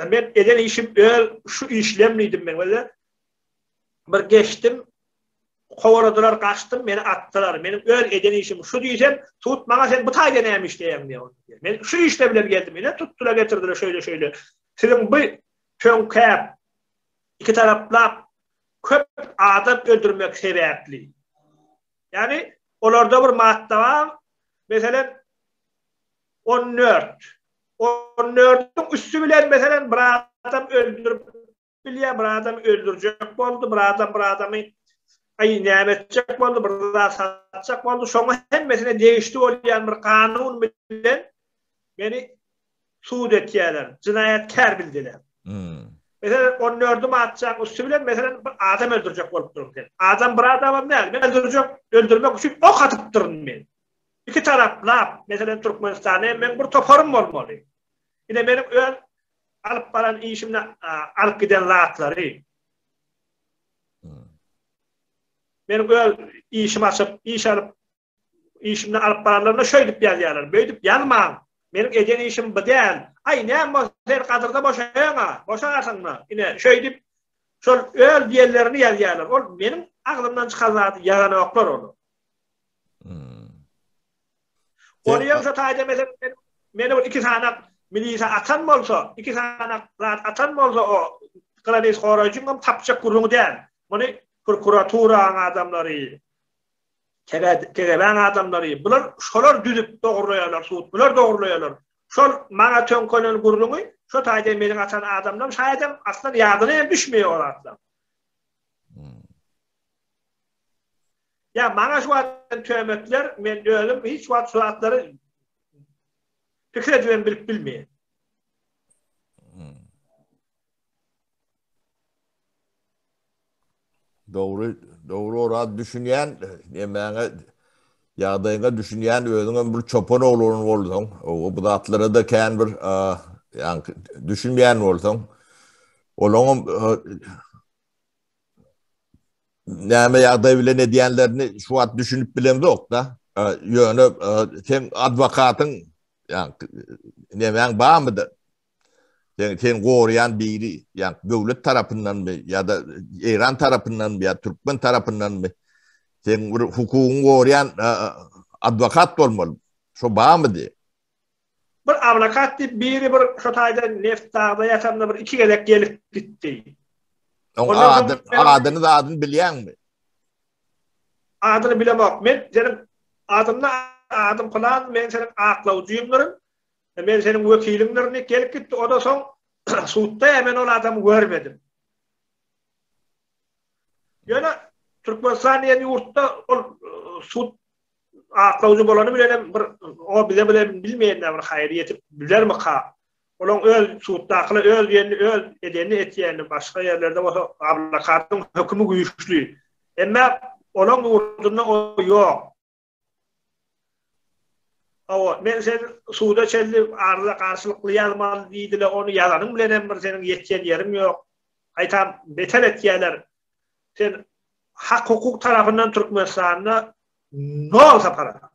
S3: Men eden işim öz şu işlem diýdim men wele. Bir geçdim, kowaladylar, gaçdym, meni atdylar. Meniň öz eden işim şu diýsem, sud maňa sen bu taýda näme işleýäň diýýär. Men şu işle bilen geldim. Ine tutdular, getirdiler şeýle şeýle. Siziň bu töňkäp iki taraplap köp adam öldürmek sebäpli. Ýagny olarda bir madda bar, meselem, 14. 14-iň üsti bilen meselem bir adam öldürip bilýär, bir adam öldürjek boldy, bir adam bir adamy aý näme etjek boldy, bir zat satjak boldy. Şoňa hemmesine degişli bolýan bir kanun bilen meni sud etýärler, jynaýatkär bildiler.
S2: Hmm.
S3: Meselem, on dördüm atjaň üsti bilen, meselem, bir adam öldürjek bolup durun sen. Adam bir adamam däl, men öldürjek, öldürmek üçin ok atypdyryn men. Iki taraplap, meselem, Türkmenistanda hem meň bir toparym bolmaly. Ine, meniň öz alyp baran işimde alyp giden zatlary.
S2: Hmm.
S3: Meniň öz işim açyp, iş alyp Işimde alyp baranlarynda şöýdüp ýazýarlar. Beýdip ýazmaň. Meniň eden işim bu däl. Aý, näme bolsa sen gadyrda boşaýaň-a, boşarsyň-da. Ine, şöýdüp, şol öz diýenlerini ýazýarlar. Ol meniň agzymdan çykan zady ýazanoklar olar. Ony hem şo taýda meselem meni bir iki sanak milise atan bolsa, iki sanak zat atan bolsa o granis goraýjyň hem tapjak gürrüňi däl. Muny prokuraturanyň adamlary, KGB-niň adamlary, bular şolar düzüp dogurlaýarlar, sud bular dogurlaýarlar. Şol maňa töňkelen gürrüňi şo taýda meniň atan adamlarym şaýadam aslan ýadyna hem düşmeýär o zatlar.
S2: Hmm.
S3: Ýa maňa şu wagt töhmetler, men özüm hiç wagt şu zatlary pikir edip hem bilip bilmeýän.
S2: Dogry, dogry Oraz düşünýän, nemäňe ýagdaýyňa düşünýän özüňem bir çopan oglan bolsaň, o bu zatlara-da kän bir ýaňky düşünmeýän bolsaň, olaňam näme ýagdaý bilen edýänlerini şu wagt düşünip bilemzok-da. Ýöne sen adwokatyň ýaňky nemäň barmydy? Sen sen goraýan biri, ýa döwlet tarapyndanmy ýa-da Eýran tarapyndanmy ýa türkmen tarapyndanmy? Sen bir hukugyňy goraýan adwokat bolmaly. Şo barmydy?
S3: Bir adwokat diýip biri bir şo taýda neft dagda ýatanda bir iki gezek gelip gitdi.
S2: Oň adyny, adyny zadyny bilýäňmi?
S3: Adyny bilemok. Men seniň adymda adym pylan, men seniň aklawjyňdyryn. Men seniň wekiliňdirin diýip gelip gitdi. O-da soň sudda men ol adamy görmedim. Ýöne Türkmenistan diýen ýurtda ol sud aklawjy bolany bilen hem bir o bize bilen bilmeýän bir haýry ýetip bilermika? Olaň öz suddakylar öz diýenini öz edenini etýänini başga ýerlerde bolsa adwokatyň hökümi güýçli. Emma olaň ýurdunda o ýok. Hawa, men sen suda çenli arza garşylykly ýazmaly diýdiler, ony ýazanyň bilen hem bir seniň ýetýän ýeriň ýok. Gaýtam beter etýärler. Sen hak-hukuk tarapyndan Türkmenistanda nol sapara.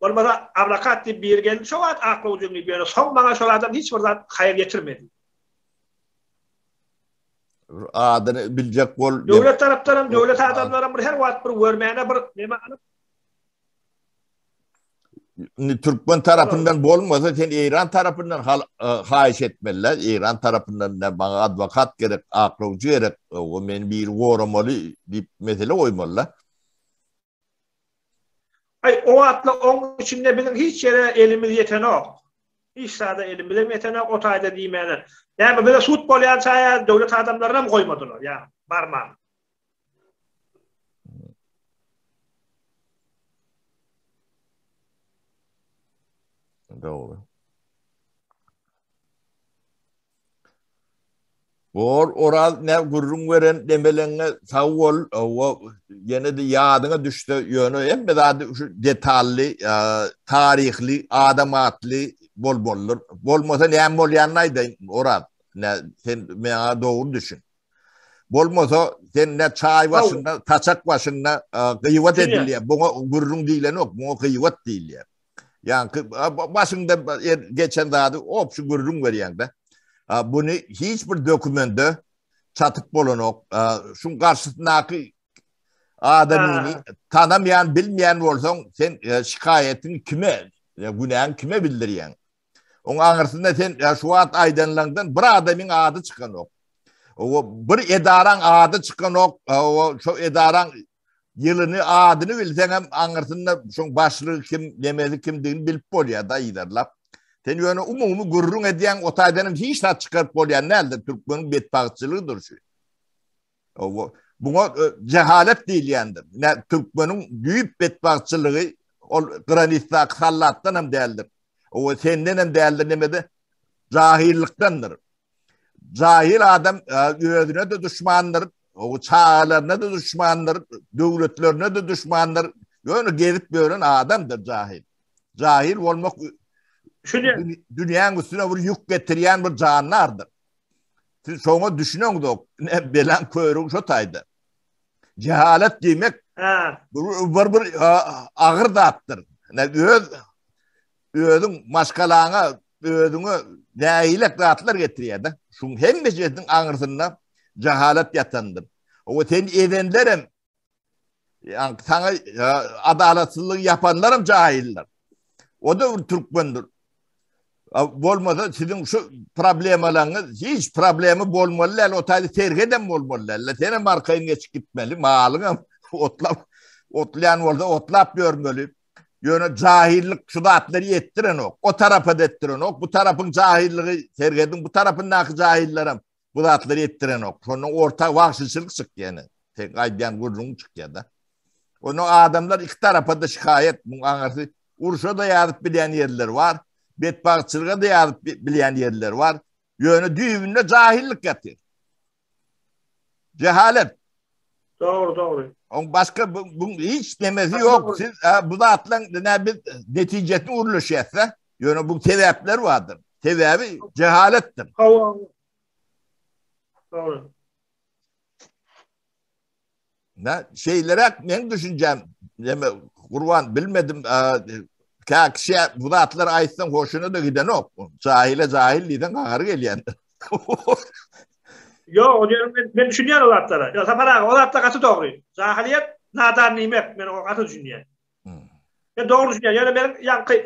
S3: Bolmasa adwokat diýip biri geldi şo wagt aklawjyň diýip ýöne soň maňa şol adam hiç bir zat haýyr ýetirmedi.
S2: Adyny biljek bol.
S3: Döwlet tarapdan hem döwlet adamlaram bir her wagt bir görmäne bir neme alyp
S2: Indi türkmen tarapyndan bolmasa sen Eýran tarapyndan e, haýyş etmeli. Eýran tarapyndan da maňa adwokat gerek, aklawjy gerek, o meni biri goramaly diýip mesele goýmaly.
S3: Aý, o wagtlar oň içinde biziň hiç ýere elimiz ýetenok. Hiç zada elimizem ýetenok, o taýda diýmäne. Näme, bize sud bolýança ýa döwlet adamlarynam goýmadylar, ýa barman.
S2: Dogry. Bor Oraz ne gürrüň beren demeleňe sag bol. Owa ýene-de ýadyňa düşse ýöne hemme zady şu detally, taryhly, adam atly bolmalydyr. Bolmasa näme bolýanyny aýdaýyn Oraz. Ne sen maňa dogry düşün. Bolmasa sen ne çaý başynda, saçak başynda gyýbat edilýär. Buňa gürrüň diýlenok, muňa gyýbat diýilýär. Ýaňky başyňda geçen zady opşy gürrüň berýäňde. Buny hiç bir dokumente çatyp bolanok. Şuň garşysyndaky adamyny tanamaýan, bilmeýän bolsaň, sen e, şikaýatyňy kime, günäňi kime bildirýäň? Oň aňyrsynda sen şu wagt aýdanlaňdan bir adamyň ady çykanok. O bir edaraň ady çykanok. O şu edaraň Ýylyny, adyny bilseňem aňyrsynda şoň başlygy kim, nemesi kimdigini bilip bolýar-da yzarlap. Sen ýöne umumy gürrüň edýäň, o taýdan hem hiç zat çykaryp bolýan däldir. Türkmeniň betbagtçylygydyr şu. Owa, buňa e, jehalet diýilýändir. Ne türkmeniň düýp betbagtçylygy ol granitdaky sallatdan hem däldir. Owa, senden hem däldir, nemede jahillykdandyr. Jahil adam e, özüne-de duşmandyr, o çagalaryna-da duşmandyr, döwletlerine-de duşmandyr. Ýöne gezip ýören adamdyr jahil. Jahil bolmak dünýäň üstüne bir ýük getirýän bir jandardyr. Siz şoňa düşüneňzok. Ne belaň körügi şo taýda. Cehalet diýmek bir bir agyr zatdyr. Ne öz özüň maşgalaňa, özüňe nägilek zatlar getirýär-de. Şuň hemmesiniň aňyrsynda jahalat ýatandyr. O sen ezenlerem ýa saňa adalatsyzlyk ýapanlaram jahiller. O da bir türkmendir. Bolmasa siziň şu problemalaryňyz hiç problemi bolmaly däl, o taýda serhedem bolmaly däl. Senem arkaýyn geçip gitmeli, malyňam otlap, otlaýan bolsa otlap ýörmeli. Ýöne jahillik şu zatlary ýetdirenok. O tarapa da etdirenok. Bu tarapyň jahillygy, serhediň bu tarapyndaky jahillerem bu zatlary ýetdirenok. Şondan orta wagşyçylyk çykýar ýene. Sen aýdýan gürrüň çykýar-da. Onda adamlar iki tarapa-da şikaýat, muň aňyrsy urşa-da ýazyp bilýän ýerleri bar, betbagtçylyga-da ýazyp bilýän ýerleri bar. Ýöne düýbünde jahillik ýatyr. Cehalet.
S3: Dogry, dogry.
S2: Oň başga bu, bu hiç nemesi ýok. Siz bu zatlaryň ne biz netijesini urlaşýas-da. Ýöne bu sebäpler bardyr. Sebäbi cehaletdir.
S3: Hawa. Dogry.
S2: Ne şeylerek men düşüncem, neme Kurban bilmedim, ka kişi bu zatlar aýtsaň hoşuna da gidenok. Jahile jahil diýseň gahary gelýän.
S3: Ýok, o diýen men, men düşünýän o zatlara. Ýa Sapar aga, o zatlar gaty dogry. Jahiliýet nadan diýmek, men o gaty düşünýän. Hmm. Men dogry düşünýän. Ýöne men ýaňky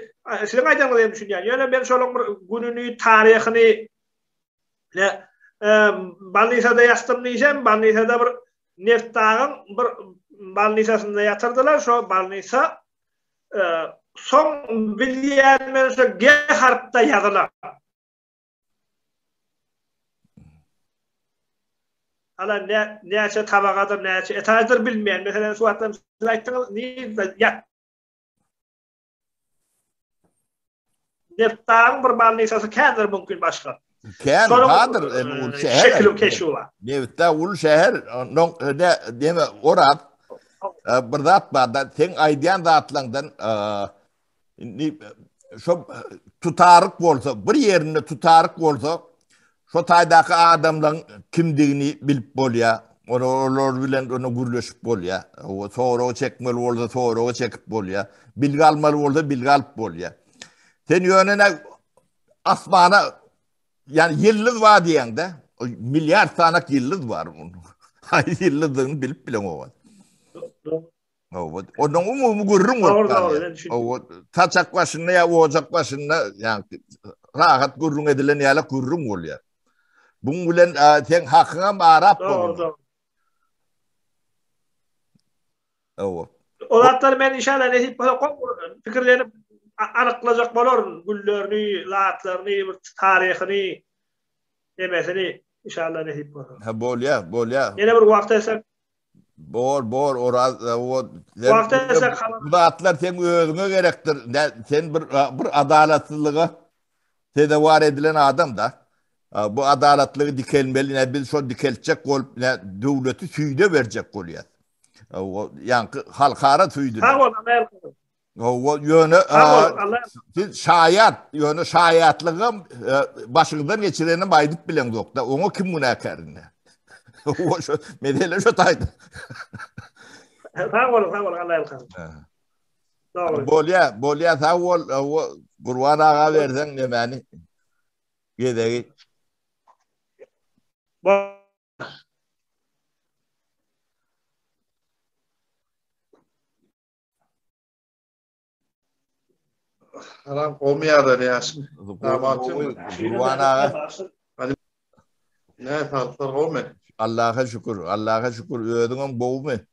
S3: siziň aýdanyňyzy hem düşünýän. Ýöne men şolaryň bir gününi, taryhyny Ne balnisada ýatdym diýsem, balnisada bir Neftdagyň bir balnisasynda ýatyrdylar, şo balnisa soň bilýän men şo G harpda ýazylan. Hala ne näçe tabagadyr, näçe etaždyr bilmeýän. Meselem, şu wagtdan siz aýtdyňyz, nirde ýat Nebtdagyň bir balnisasy kändir mümkin başga.
S2: Kän bardyr, ul şäher.
S3: Şekili keşfi bar.
S2: Nebtdag ul şäher, ondan ne deme Oraz bir zat bar da, sen aýdýan zatlaňdan indi şo tutaryk bolsa, bir ýerinde tutaryk bolsa, Şo taýdaky adamlaň kimdigini bilip bolýar. Olar bilen ony gürleşip bolýar. Soraga çekmeli bolsa soraga çekip bolýar. Bilgi almaly bolsa bilgi alyp bolýar. Sen ýöne ne asmana ýani ýyldyz bar diýeňde, milliard sanak ýyldyz bar. Haýsy ýyldyzdygyny bilip bileňok. Owa, onuň umumy gürrüň bolup galýar. Owa, saçak başynda ýa ojak başynda, ýa rahat gürrüň edilen ýaly gürrüň bolýar. Buň bilen sen hakyňam arap bolýar.
S3: Owa. O zatlar men inşallah nesip bolsa pikirlenip anyklajak bolaryn güllerini, zatlaryny, bir taryhyny, nemesini inşallah nesip bolsa.
S2: Ha bolýar, bolýar.
S3: Ýene bir wagt etsek
S2: Bor, bor, Oraz, o bu zatlar seň özüňe gerekdir. Sen bir bir adalatsyzlyga sezewar edilen adam da. Bu adalatlygy dikelmeli, ne biz şo dikeltjek bolup, ne döwleti süýde berjek bolýar. Ýaňky halkara süýdüni.
S3: Sag bol, Amerika.
S2: Hawa, ýöne siz şaýat, ýöne şaýatlygam başyňyzdan geçirenem aýdyp bileňzok-da, oňa kim günäkär indi? Hawa, şo mesele şo taýda.
S3: Sag boluň, sag boluň, Alla ýalkasyn.
S2: Dogry. Bolýa, bolýa, sag bol. Hawa, Gurban aga berseň nemäni? Gezegi.
S1: Salam gowy ýagdaýda ýaşym.
S2: Gurban aga.
S1: Ne saglyklar gowmy?
S2: Allaha şükür, Allaha şükür. Özüňem gowmy?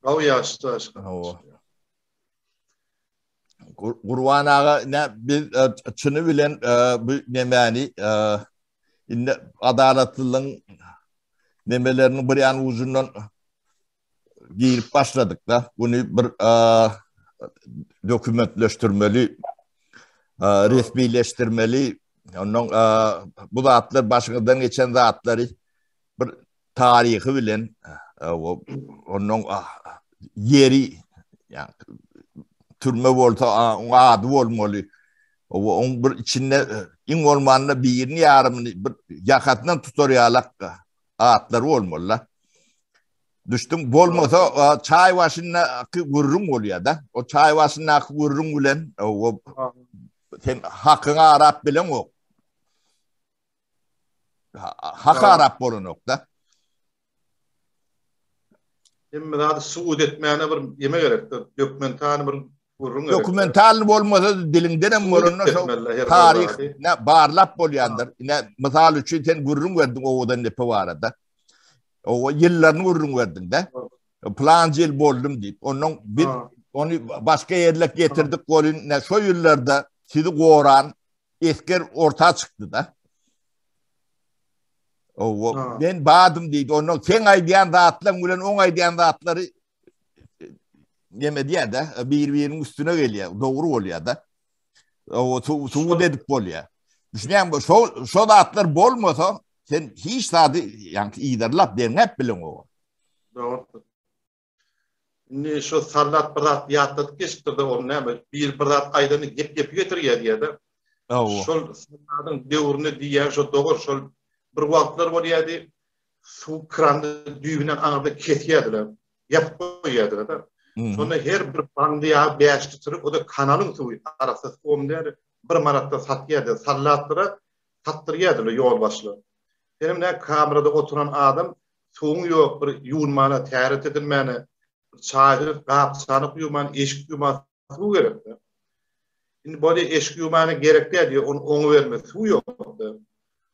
S1: Gowy ýaşda aşyk.
S2: Hawa. Gurban aga, ne biz e, çyny bilen e, bu nemäni e, indi adalatlylygyň nemeleriniň bir ýan ujundan girip başladyk da. Bunu bir dokumentleşdirmeli, resmileşdirmeli. Ondan bu zatlar başyňyzdan geçen zatlary bir taryhy bilen ondan ýeri ýa türme bolsa oň ady bolmaly. Oň bir içinde iň bolmanda birini ýarymyny bir ýakasyndan tutar ýalak atlary bolmaly. Düşdüň, bolmasa çaý başyndaky gürrüň bolýar-da. O çaý başyndaky gürrüň bilen o sen hakyňy arap bileňok. Hak arap bolanok-da.
S1: Hemme zady subut etmäne bir ýeme gerekdir. Dokumental bir gürrüň
S2: gerek. Dokumental bolmasa diliňden hem bolanda şo taryh ne barlap bolýandyr. Ine mysal üçin sen gürrüň berdiň owadan depe barada. O ýyllaryny gürrüň berdiň-de. Plan ýyl boldum diýip. Ondan biz ony başga ýerlek getirdik bolun. Ne şo ýyllarda sizi goran esger orta çykdy-da. Owa, men badym diýdi. Ondan sen aýdýan zatlaryň bilen oň aýdýan zatlary neme diýär-de, bir-biriniň üstüne gelýär, dogry bolýar-da. Owa, subut edip bolýar. Düşünýäňmi? Şo şo zatlar bolmasa, sen hiç zady ýaňky yzarlap, derňäp bileňok.
S1: Dogry. Indi şu sallat bir zat ýatladyp geçipdir-de, ol näme, bir bir zat aýdany gep gepi getirýär diýýär-de. Şol salladyň döwründe diýýän şo dogry, şol bir wagtlar bolýardy, suw krandy düýbünden aňyrda kesýärdiler, ýapyp goýýardylar-da. Şonda her bir bandy ýagy bäş litrlik, o-da kanalyň suwy, arassa suwam däl, bir manatdan satýardy, sallatlara satdyrýardylar ýolbaşçylar. Senem nä kamerada oturan adam Suwuň ýok bir ýuwunmana, täret edinmäne, bir çaýsyz gap-çanak ýuwman, eşik ýuwman suw gerekde. Indi bolýa eşik ýuwmana gerek däl diýýär, ony oňuberme, suw ýok-da.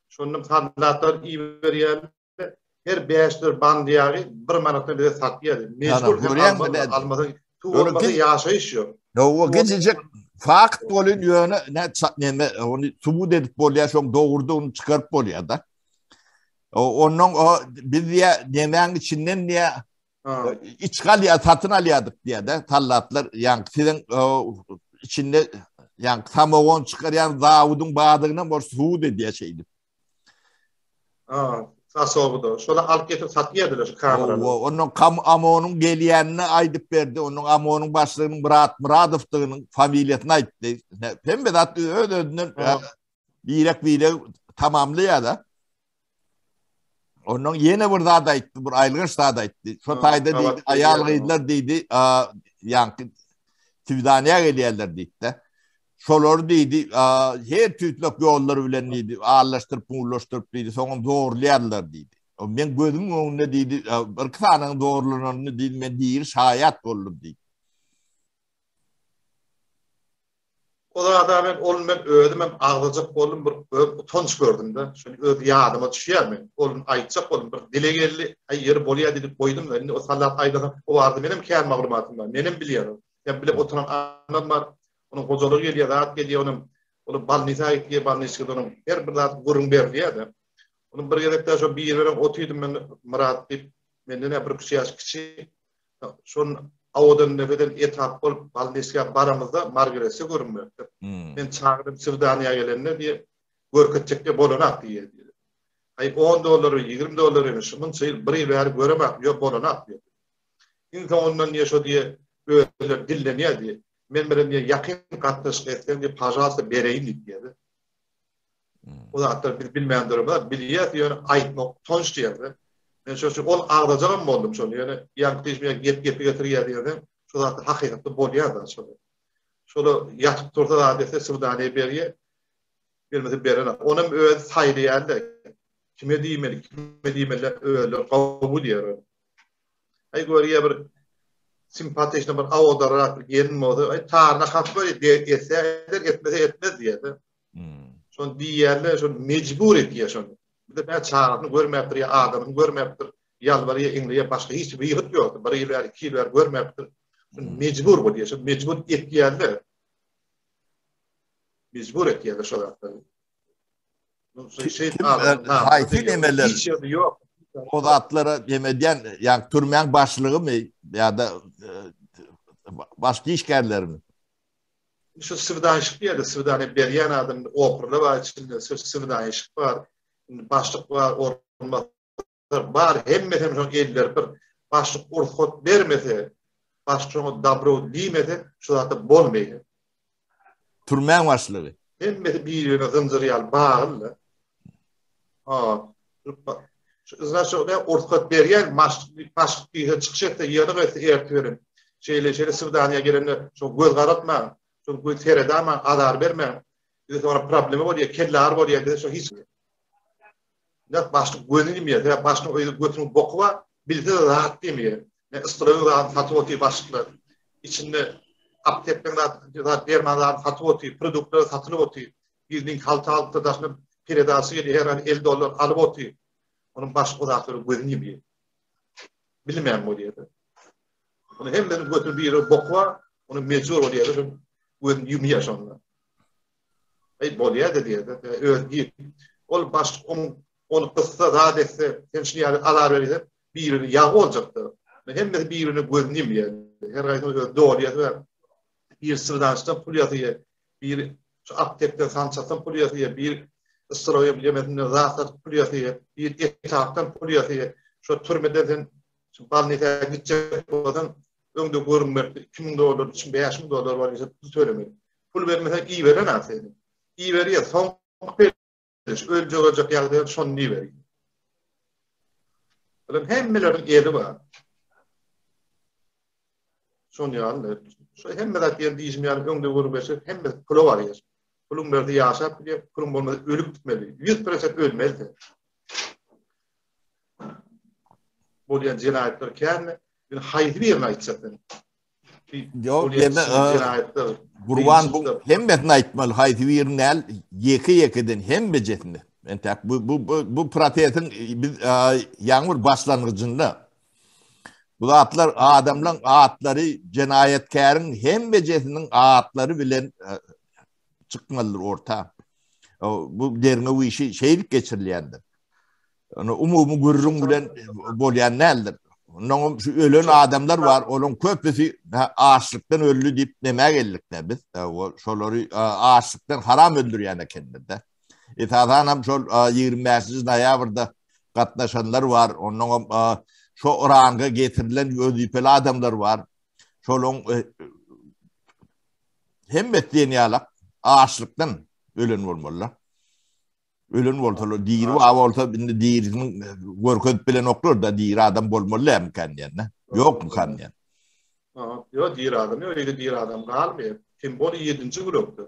S1: Şonda soldatlar iberýärler, her bäş-dört band ýagy bir manatdan bize satýar. Mejbur sen almaly, almasaň suw bolmasa ýaşaýyş ýok.
S2: Ýowa gijijik fakt bolun ýöne ne neme ony subut edip bolýar, şoň dogrudygyny çykaryp bolýar-da. Ondan o biz diýä nemäň içinden diýä iç galýar satyn alýardyk diýä-de tallatlar ýaňky siziň içinde ýaňky samogon çykarýan zawudyň bardygyna bor subut edýär şeýdip.
S1: Ha, sasogy-da. Şola alyp getirip satýardylar şu kamerany.
S2: Ondan kam OMON-yň gelýänini aýdyp berdi. Onuň OMON-yň başlygynyň Myrat Myradowdygynyň familiýasyny aýtdy. Hemme zat öz-özünden Birek-birek tamamlaýar-da. Ondan ýene bir zat aýtdy, bir aýylganç zat aýtdy. Şo taýda diýdi, aýal-gyzlar diýdi, ýaňky Swidaniýa gelýärler diýdi-de. Şolary diýdi, her tüýtlek ýollar bilen diýdi, allaşdyryp, pullaşdyryp diýdi, soňam zorlaýarlar diýdi. Men gözümiň öňünde diýdi, birki sanyň zorlananyny diýdi, men diri şaýat boldum diýdi.
S1: O zada men ol men özüm hem agzajak boldum bir öz utanç gördüm-de. Şony öz ýadyma düşýär men. Ol aýtjak boldum bir dile geldi. Aý ýeri bolýar diýip goýdum-da. Indi o sallat aýdasa o barada menem kän maglumatym bar. Menem bilýän. Sen bilip oturan adam bar. Onuň hojalygy gelýär, zat gelýär, onuň ol balnisa gitýär, balniçkada onuň her bir zat gürrüň berilýär-de. Onuň bir gezekde şo biri bilen otyrdym men Myrat diýip, menden-ä bir üç ýaş kiçi. Şol Awadan Nepeden etap bolup Balniçkä baramyzda Margarese görünmekdir. Men çagadym Sirdanýa gelende diýe görkezjek diýe bolanak diýe diýdi. Aý on dollar 20 dollar emiş munça ýyl bir ýyl bäri göremak ýok bolanak diýdi. Iň soňundan diýe şo diýe özleri dillenýär diýe. Men bilen diýe ýakyn gatnaşyk etseň diýe pažalsta bereýin diýip diýdi. O zatlar biz bilmän durmaz, bilýäs, ýöne aýtmak utanç diýerde. Men şo üçin ol agzajagam boldum şony, ýöne ýaňky diýşim ýaly gep gepi getirýär diýerden, şo zatlar hakykatda bolýar da şol. Şola ýatyp tursa zat etse swidaniýa berýär, bermese berenok. Onam özi saýlaýar-da, kime diýmeli, kime diýmeli özleri gowy diýer. Aý görýä bir simpatiçny bir awodarak bir gelin bolsa, aý taryna hak berýär, etse eder, etmese etmez diýer-de. Şony diýýärler, şony mejbur etýär şony. Bir de bä çagasyny görmäpdir ýa adamyny görmäpdir, ýalbarýar, iňleýär, başga hiç wyhyt ýokdy. Bir ýyl bäri, iki ýyl bäri görmäpdir. Şony mejbur bolýar, şony mejbur etýärler. Mejbur etýärler şo zatlary.
S2: Haýsy nemeler?
S1: Hiç ýerde ýok.
S2: O zatlara neme edýän, ýa türmäň başlygymy ýa-da başga işgärlermi?
S1: Şu swidanyşyk diýýärler, swidaniýa berýän adam oprla bar içinde, şu swidanyşyk bar, indi başlyk bar, orunbasar bar, hemmesi hem şoň elleri bir. Başlyk rugsat bermese, başlyk şoňa dobro diýmese, şu zatlar bolmaýar.
S2: Türmäň başlygy.
S1: Hemmesi bir-birine zynjyr ýaly bagly-da. Ha. Znaçok ne rugsat berýän başlyk diýse çykyş etse, ýygynyk etse ertir bilen. Şeýle-şeýle swidaniýa gelende şo göz garaltmaň, şo göz seredamaň, azar bermäň. Bize soňra problema bolýar, kelleagyry bolýar diýse şo hiç Ýa başlyk gözüni ýumýar, sebäp başlygyň özi götüniň boky bar, bilse-de zat diýmeýär. Ne yssylaýyň zadyny satyp otyr başlyklar. Içinde aptekden zat, zat derman zadyny satyp otyr, produktlar satylyp otyr. Gizlin halta alypdyr daşyna peredaçy gelýär her aý 50 dollar alyp otyr. Onuň başlyk o zatlary gözüni ýumýar. Bilmeýän bolýar. Ony hemmesiniň götüni biri boky bar, ony mejbur bolýar, gözüni ýumýar şonda. Aý bolýar-da diýýär-de, öz gir. Ol başlyk oň ony gyssa zat etse, sen şuny ýaly azar berýär, birine ýag boljakda. Hemmesi birine gözüni ýumýar. Her haýsynyň öz dolýasy bar. Biri syrdaşdan pul ýasaýar, biri. Şu aptekden sançasdan pul ýasaýar, bir yssyraýa ýemesinden zat satyp pul ýasaýar, bir etapdan pul ýasaýar. Şo türmeden sen şu bolnisa gitjek bolsaň, öňde görünmekde 2000 dollar, 3000, 5000 dollar bar diýse pul tölemeli. Pul bermeseň iberenok seni. Iberýär, soňky öljek öljek ýagdaýda şony iberýär. Bular hemmeleriň eli bar. Şony ýaly, şu hemme zat diýen diýişim ýaly öňde görüp geçip, hemme pula barýar. Puluň berdi ýaşap bilýär, puluň bolmasa ölüp gitmeli. 100% ölmeli sen. Bolýan jenaýatlar känmi? Men haýsy birini aýtjak men?
S2: Ýok, deme, Gurban bu hemmesini aýtmaly, haýsy birini däl, ýeke-ýekeden hemmejesini. Entäk bu bu bu, bu protestiň biz ýaňy bir başlangyjynda. Bu zatlar adamlaryň atlary, jenaýatkäriň hemmejesiniň atlary bilen çykmalydyr orta. Bu derňew işi şeýdip geçirilýändir. Ony umumy gürrüň bilen bolýan däldir. Ondan şu ölen adamlar bar, olaryň köpüsi açlykdan öldi diýip nämä geldik-de biz. Şolary açlykdan haram öldürýän ekenler-de. Esasan hem şol 25-nji noýabrda gatnaşanlar bar. Ondan hem şo ranga getirilen wezipeli adamlar bar. Şolaryň hemmesi diýen ýalak açlykdan ölen bolmalylar. Ölen bolsalar, diri bar bolsa, indi dirisini görkezip bilenoklar da, diri adam bolmaly dälmikan diýende. Ýokmykan diýen.
S1: Ýok, diri adam ýok, öýde diri adam galmaýar. Kim bol 7-nji blokda.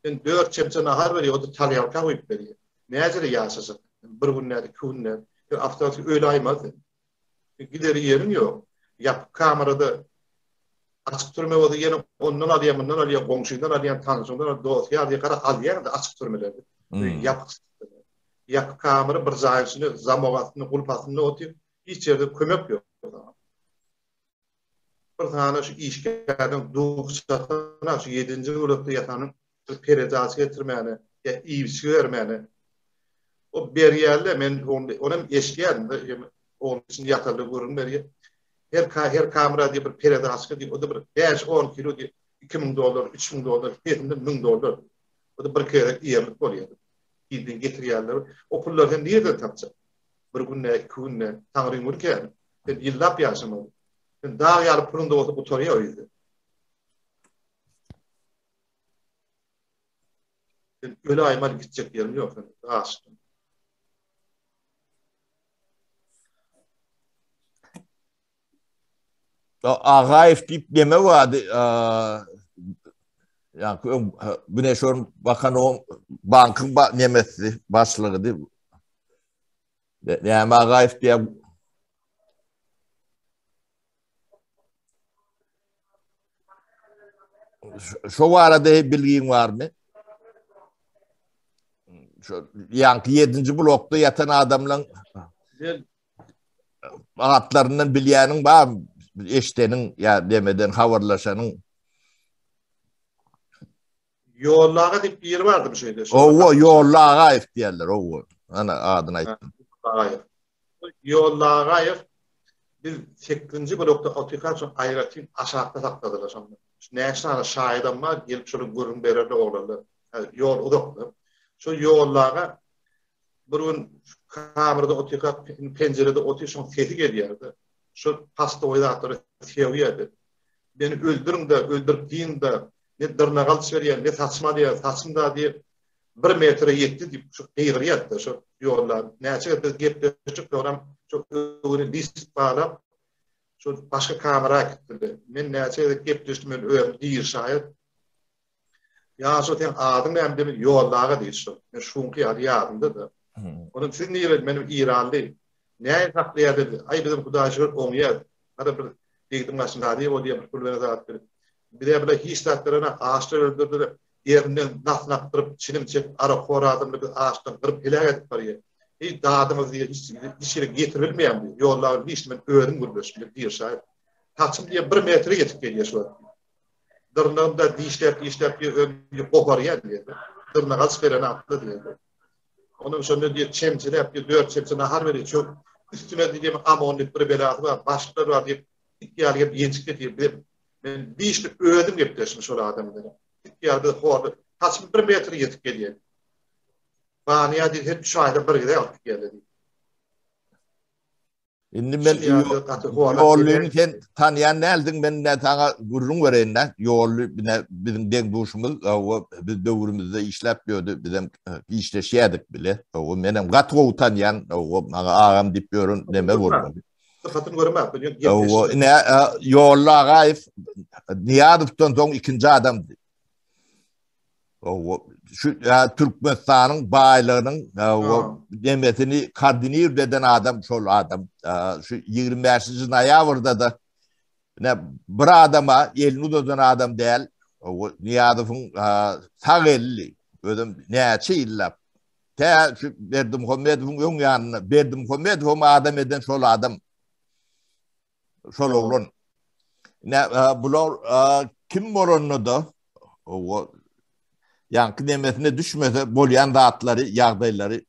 S1: Sen 4 çemçe nahar berýär, o-da talýalka guýup berýär. Näjele ýaşajak? Bir gün näde, iki gün näde. Sen awtomatik öläýmez sen. Gideri ýeriň ýok. Ýapyk kamerada açyk türme bolsa ýene ondan alýar, mundan alýar, goňşyňdan alýar, tanşyňdan alýar, dost ýar diýip gara alýaň-da açyk türmelerde. Hmm. Ýapyk ýapyk kamera bir jaýyň içinde zamok astynda, gulp astynda otyr. Hiç ýerde kömek ýok. Bir sany şu işgärden duh çatana şu 7-nji bölekde ýatanyň bir peredaç getirmäne, ýa iýip-içgi bermäne. O berýärler, men ony onam eşidýärdim-de, ogul içinde ýatarda gürrüň berýär. Her ka her kamera diýip bir peredaçka diýip, o-da bir 5-10 kilo diýip 2000 dollar, 3000 dollar, pesinde 1000 dollar. O-da bir gezek iýerlik bolýar. Ilden getirýärler. O pullary sen nireden tapjak? Bir günde, iki günde, Taňryň güni kän. Sen ýyllap ýaşamaly. Sen dag ýaly puluň-da bolsa gutarýar o ýerde. Sen öläýmeli gitjek ýeriň ýok sen açdan.
S2: Agaýew diýip neme bardy? Ýa-ni öň Güneşon bakan o bankyň ba nemesi başlygydy. Näme Agaýew diýä Şo barada bilgiň barmy? Şo ýaňky 7-nji blokda ýatan adamlaň atlaryndan bilýäniň bar, eşdeniň ýa demeden habarlaşanyň.
S1: Ýolly aga diýip biri bardy bu şeýde.
S2: Owa, Ýolly Agaýew diýerler, owa. Ana adyny aýtdym.
S1: Agaýew. Ýolly Agaýew biz 8-nji blokda otyrkak şol aýratyn aşakda sakladylar şonda. Şu näçe sany şaýadam bar, gelip şolar gürrüň bererler oglanlar. Ýol uzakda. Şo Ýolly aga bir gün kamerada otyrkak penjirede otyr şoň sesi gelýärdi. Şo pastowy zatlary sögýärdi. Meni öldüriň-de, öldürip diýiň-de, ne dyrnak alyş berýär, ne saçym alýar, saçym da diýip, bir metre ýetdi diýip, şu gygyrýardy şu ýolda. Näçe gezek biz gepleşdik, soňram şu öwüni list baglap, şu başga kamera äkitdiler. Men näçe gezek gepleşdim, men özüm diri şaýat. Ýaşuly seň adyň näme diýdim, Ýolly aga diýdi şol. Men şuňky ýaly ýadymda-da. Onuň siz nireli, menem Iranly. Näme saklaýar dedi. Aý bizem Hudaýa şükür oňýas. Hada bir ýigidiň başyny razy bolýar, bir pul beren zat berip. Bize bile hiç zat berenok, açdan öldürdiler. Ýerinden nasyn akdyryp, çilim çekip, arakhor adamlary biz açdan gyryp heläk edip barýar. Hiç dadyňyz diýýär, hiç hiç ýere getirilmeýän diýýär. Ýolly aga hiç men özüm gürleşdim, diýip şaýat. Saçym diýýär bir metre ýetip gelýär şu wagt. Dyrnagym da dişläp dişläp diýýär, özüm goparýar diýýär. Dyrnak alyş beren atly diýýär. Onuň şonda diýýär, çemçeläp diýýär, dört çemçe nahar berýär, çök üstüne diýýär, amon diýip bir belasy bar, başlyklar bar diýip, it ýaly gelip ýenjip getirýär. Bize men dişli özüm gepleşdim şol adam bilen. It ýaly bizi horlap. Saçym bir metre ýetip gelýär. Banýa diýdi, her üç aýda bir gezek alyp gidýärler diýdi.
S2: Indi men Ýollyny sen tanýan däldiň, men ne saňa gürrüň bereýin-dä. Ýolly bine biziň deň-duşumyz, o biz döwrümizde işläp ýördi, bizem işleşýärdik bile. O menem gaty gowy tanýan, o maňa agam diýip ýören neme bolmaly.
S1: Sypatyny görmäp,
S2: O ine Ýolly Agaýew Nyýazowdan soň ikinji adamdy. O şu Türkmenistanyň baýlygynyň o demesini koordinir eden adam şol adam. Şu 25-nji noýabrda da ne bir adama elini uzadan adam däl. O Nyýazowyň sag elli özüm näçe ýyllap tä şu Berdimuhamedowyň öň ýanynda Berdimuhamedowy adam eden şol adam. Şol oglan. Ne bular kim bolanda da o ýaňky demesine düşmese bolýan zatlary, ýagdaýlary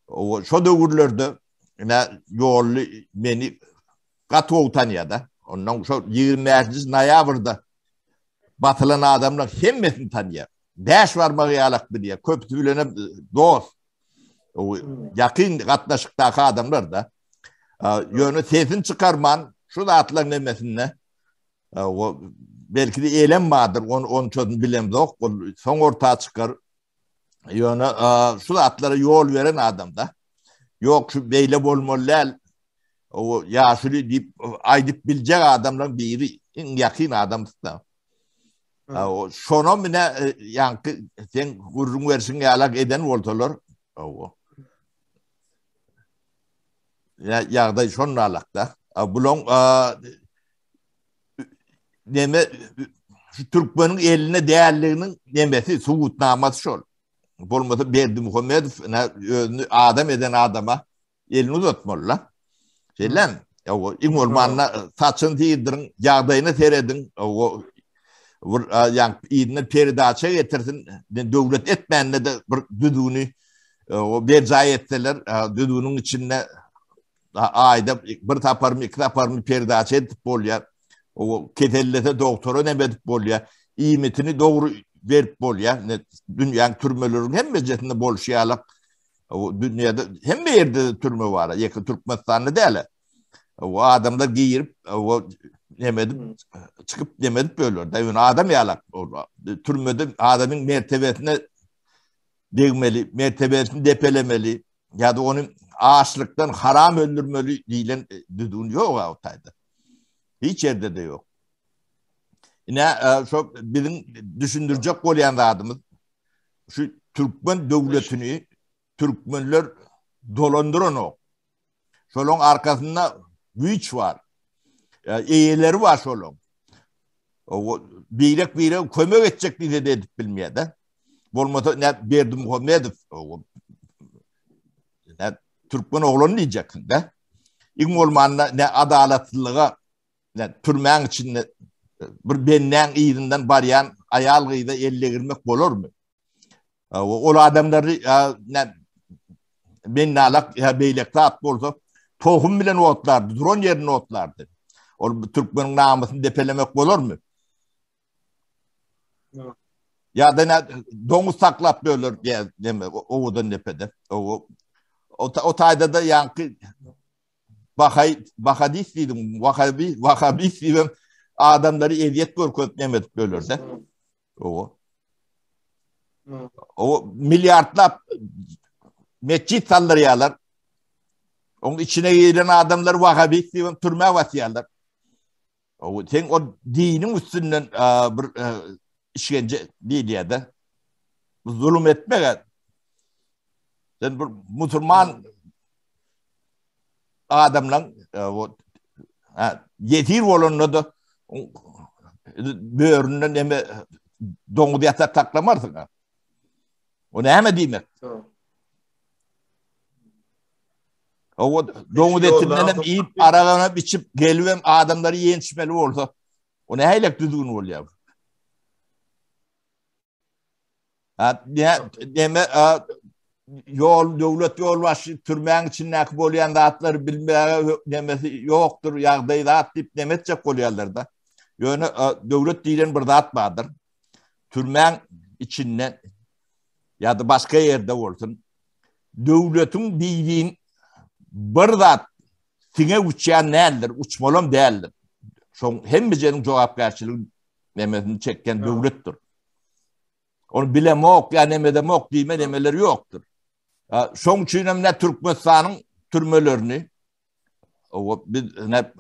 S2: o şo döwürlerde ne ýolly meni gaty gowy tanýar-da. Ondan şo 25-nji noýabrda basylan adamlar hemmesini tanýar. Bäş barmagy ýalak bilýär. Köpüsi bilen hem dost. O ýakyn gatnaşykdaky adamlar da. Ýöne sesini çykarman şu zatlaryň nemesinde o belki de elem bardyr, onu onçasyny bilemzok, ol soň orta çykar. Ýöne şu zatlara ýol beren adam da. Ýok şu beýle bolmaly däl. O ýaşuly diýip aýdyp biljek adamlaryň biri, iň ýakyn adamsy da. O şona mine ýaňky sen gürrüň berşiň ýalak eden bolsalar, o Ya ýagdaý şonalakda. Bulaň neme şu türkmeniň eline dälliginiň nemesi subutnamasy şol. Bolmasa Berdimuhamedow özüni adam eden adama elini uzatmaly la. Şeýlemi? Ýa iň bolmanda saçyny syrdyryn, ýagdaýyna serediň, o bir ýa yzyna peridaça getirsin, döwlet etmände de bir düzgüni o berjaý etseler, düzgüniň içinde aýda bir saparmy, iki saparmy peridaça edip bolýar. O kesellese doktora näme edip bolýar? Iýmitini dogry berip bolýar. Dünýäň türmeleriniň hemmejesinde bolşy ýaly O dünýäde hemme ýerde türme bar. Ýeke Türkmenistanda däl. O adamlar girip, o näme edip çykyp näme edip böler. Da ýöne adam ýalak. Türmede adamyň mertebesine degmeli, mertebesini depelemeli ýa-da ony açlykdan haram öldürmeli diýlen düzgün ýok o taýda. Hiç ýerde de ýok. Ine, şo biziň düşündirjek bolýan zadymyz şu türkmen döwletini türkmenler dolandyranok. Şolaň arkasynda güýç bar. Eýeleri bar şolaň. O birek birek kömek etjek diýse de edip bilmeýär-de. Bolmasa ne Berdimuhamedow ne türkmen oglany diýjeksin-de. Iň bolmanda ne adalatsyzlyga ne türmäň içinde bir bendäň yzyndan barýan aýal gyza el degirmek bolarmy? Ol adamlary ne bennalak ýa beýleki zat bolsa tohum bilen otlardy, duran ýerinde otlardy. Ol türkmeniň namysyny depelemek bolarmy? Ýa-da ne doňuz saklap böler diýä neme owadan depede. O o taýda da ýaňky Bahaý, Bahadis diýdim, Wahabi, Wahabis diýibem adamlary ezýet görkezip neme edip bölerde. Owa. O milliardlap metjit saldyrýarlar. Oň içine giren adamlar Wahabis diýibem türmä basýarlar. O sen o diniň üstünden bir işkence diýilýär-de. Zulum etmek. Sen bir musulman adamlaň o ýesir bolanda da böründen eme doňuz ýatak saklamarsyň. O näme diýmek? O doňuz etinden hem iýip, aragyny hem içip, gelip hem adamlary ýençmeli bolsa, o nähili düzgün bolýar? Ha, deme, ýol döwlet ýolbaşçy türmäň içindäki bolýan zatlary bilmäge nemesi ýokdur, ýagdaý zat diýip neme etjek bolýarlar-da. Ýöne döwlet diýlen bir zat bardyr. Türmäň içinde. ýa-da başga ýerde bolsun, döwletiň diýdiğin bir zat siňe uçýan däldir, uçmalam däldir. Şoň hemmejeniň jogapkärçiligi nemesini çekýän döwletdir. Ony bilemok ýa nemedemok diýme nemeler ýokdur. Şoň üçin hem ne Türkmenistanyň türmelerini o biz ne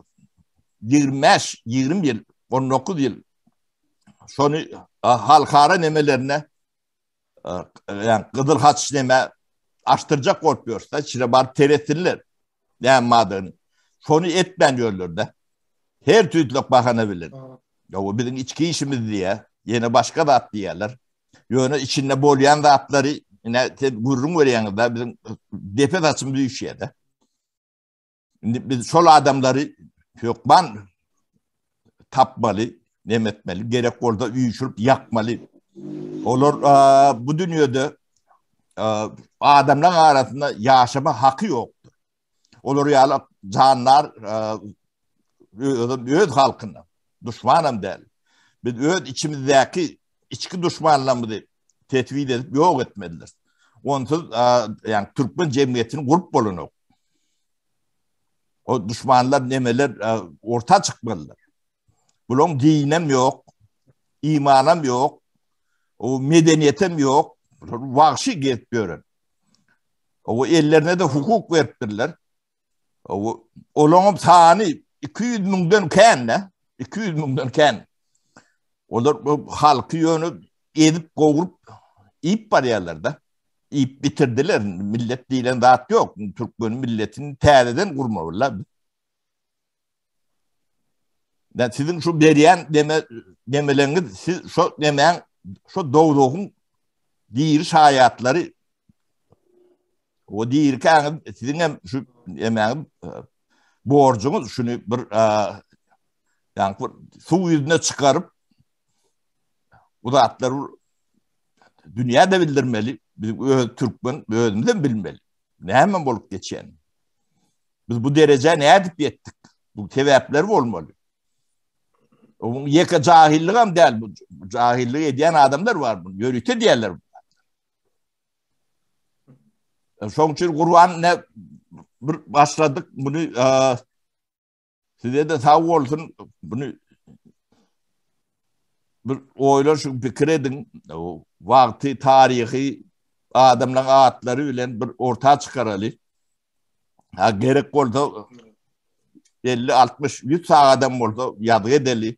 S2: 25 20 ýyl 19 ýyl şony halkara nemelerine yani Gyzyl Haç neme açdyrjak bolup ýörse, içine baryp teretsinler. Näme madyny. Şony etmän ýörlerde. Her tüýtlük bahana bilen. Ya o biziň içki işimiz diýe, ýene başga zat diýerler. Ýöne içinde bolýan zatlary ine sen gürrüň berýäňiz-de biziň depe saçymyz üýşýär-de. Indi biz şol adamlary hökman tapmaly, nem etmeli, gerek bolsa üýşürip ýakmaly. Olar bu dünýede adamlaryň arasynda ýaşama haky ýokdur. Olar ýaly jandar öz halkyna duşmanam däl. Biz öz içimizdäki içki duşmanlarymyzy tesbit edip ýok etmelidir. Onsuz ýani türkmen jemgyýetini gurup bolanok. O duşmanlar nemeler orta çykmalydyr. Bulaň dinem ýok, imanam ýok, o medeniýetem ýok. Bular wagşy gezip ýören. O ellerine de hukuk beripdirler. O olaňam sany 200 müňden kän-de, 200 müňden kän. Olar bu halky ýöne ezip gowrup iýip barýarlar-da. Iýip bitirdiler. Millet diýlen zat ýok. Türkmen milletini täzeden gurmalylar. Ben siziň şu berýän deme demeleňiz siz şu demäň şu dowzahyň diri şaýatlary o dirikäňiz siziň hem şu demäňiz e, borjuňyz şuny bir e, ýa bir suw ýüzüne çykaryp bu zatlary dünýä-de bildirmeli. Biz öz türkmen özümizem bilmeli. Näme bolup geçýän? Biz bu derejä nädip ýetdik? Bu sebäpler bolmaly. Onuň ýeke jahillik hem däl bu. Jahillik edýän adamlar bar bu. Ýörite diýerler. Şoň üçin Gurban ne bir başladyk bunu Size-de sag bolsun. Bunu bir oýlanşyň, pikir ediň. Wagty, taryhy adamlaryň atlary bilen bir orta çykaraly. Ha gerek bolsa 50, 60, 100 sagadam bolsa ýazgy edeli.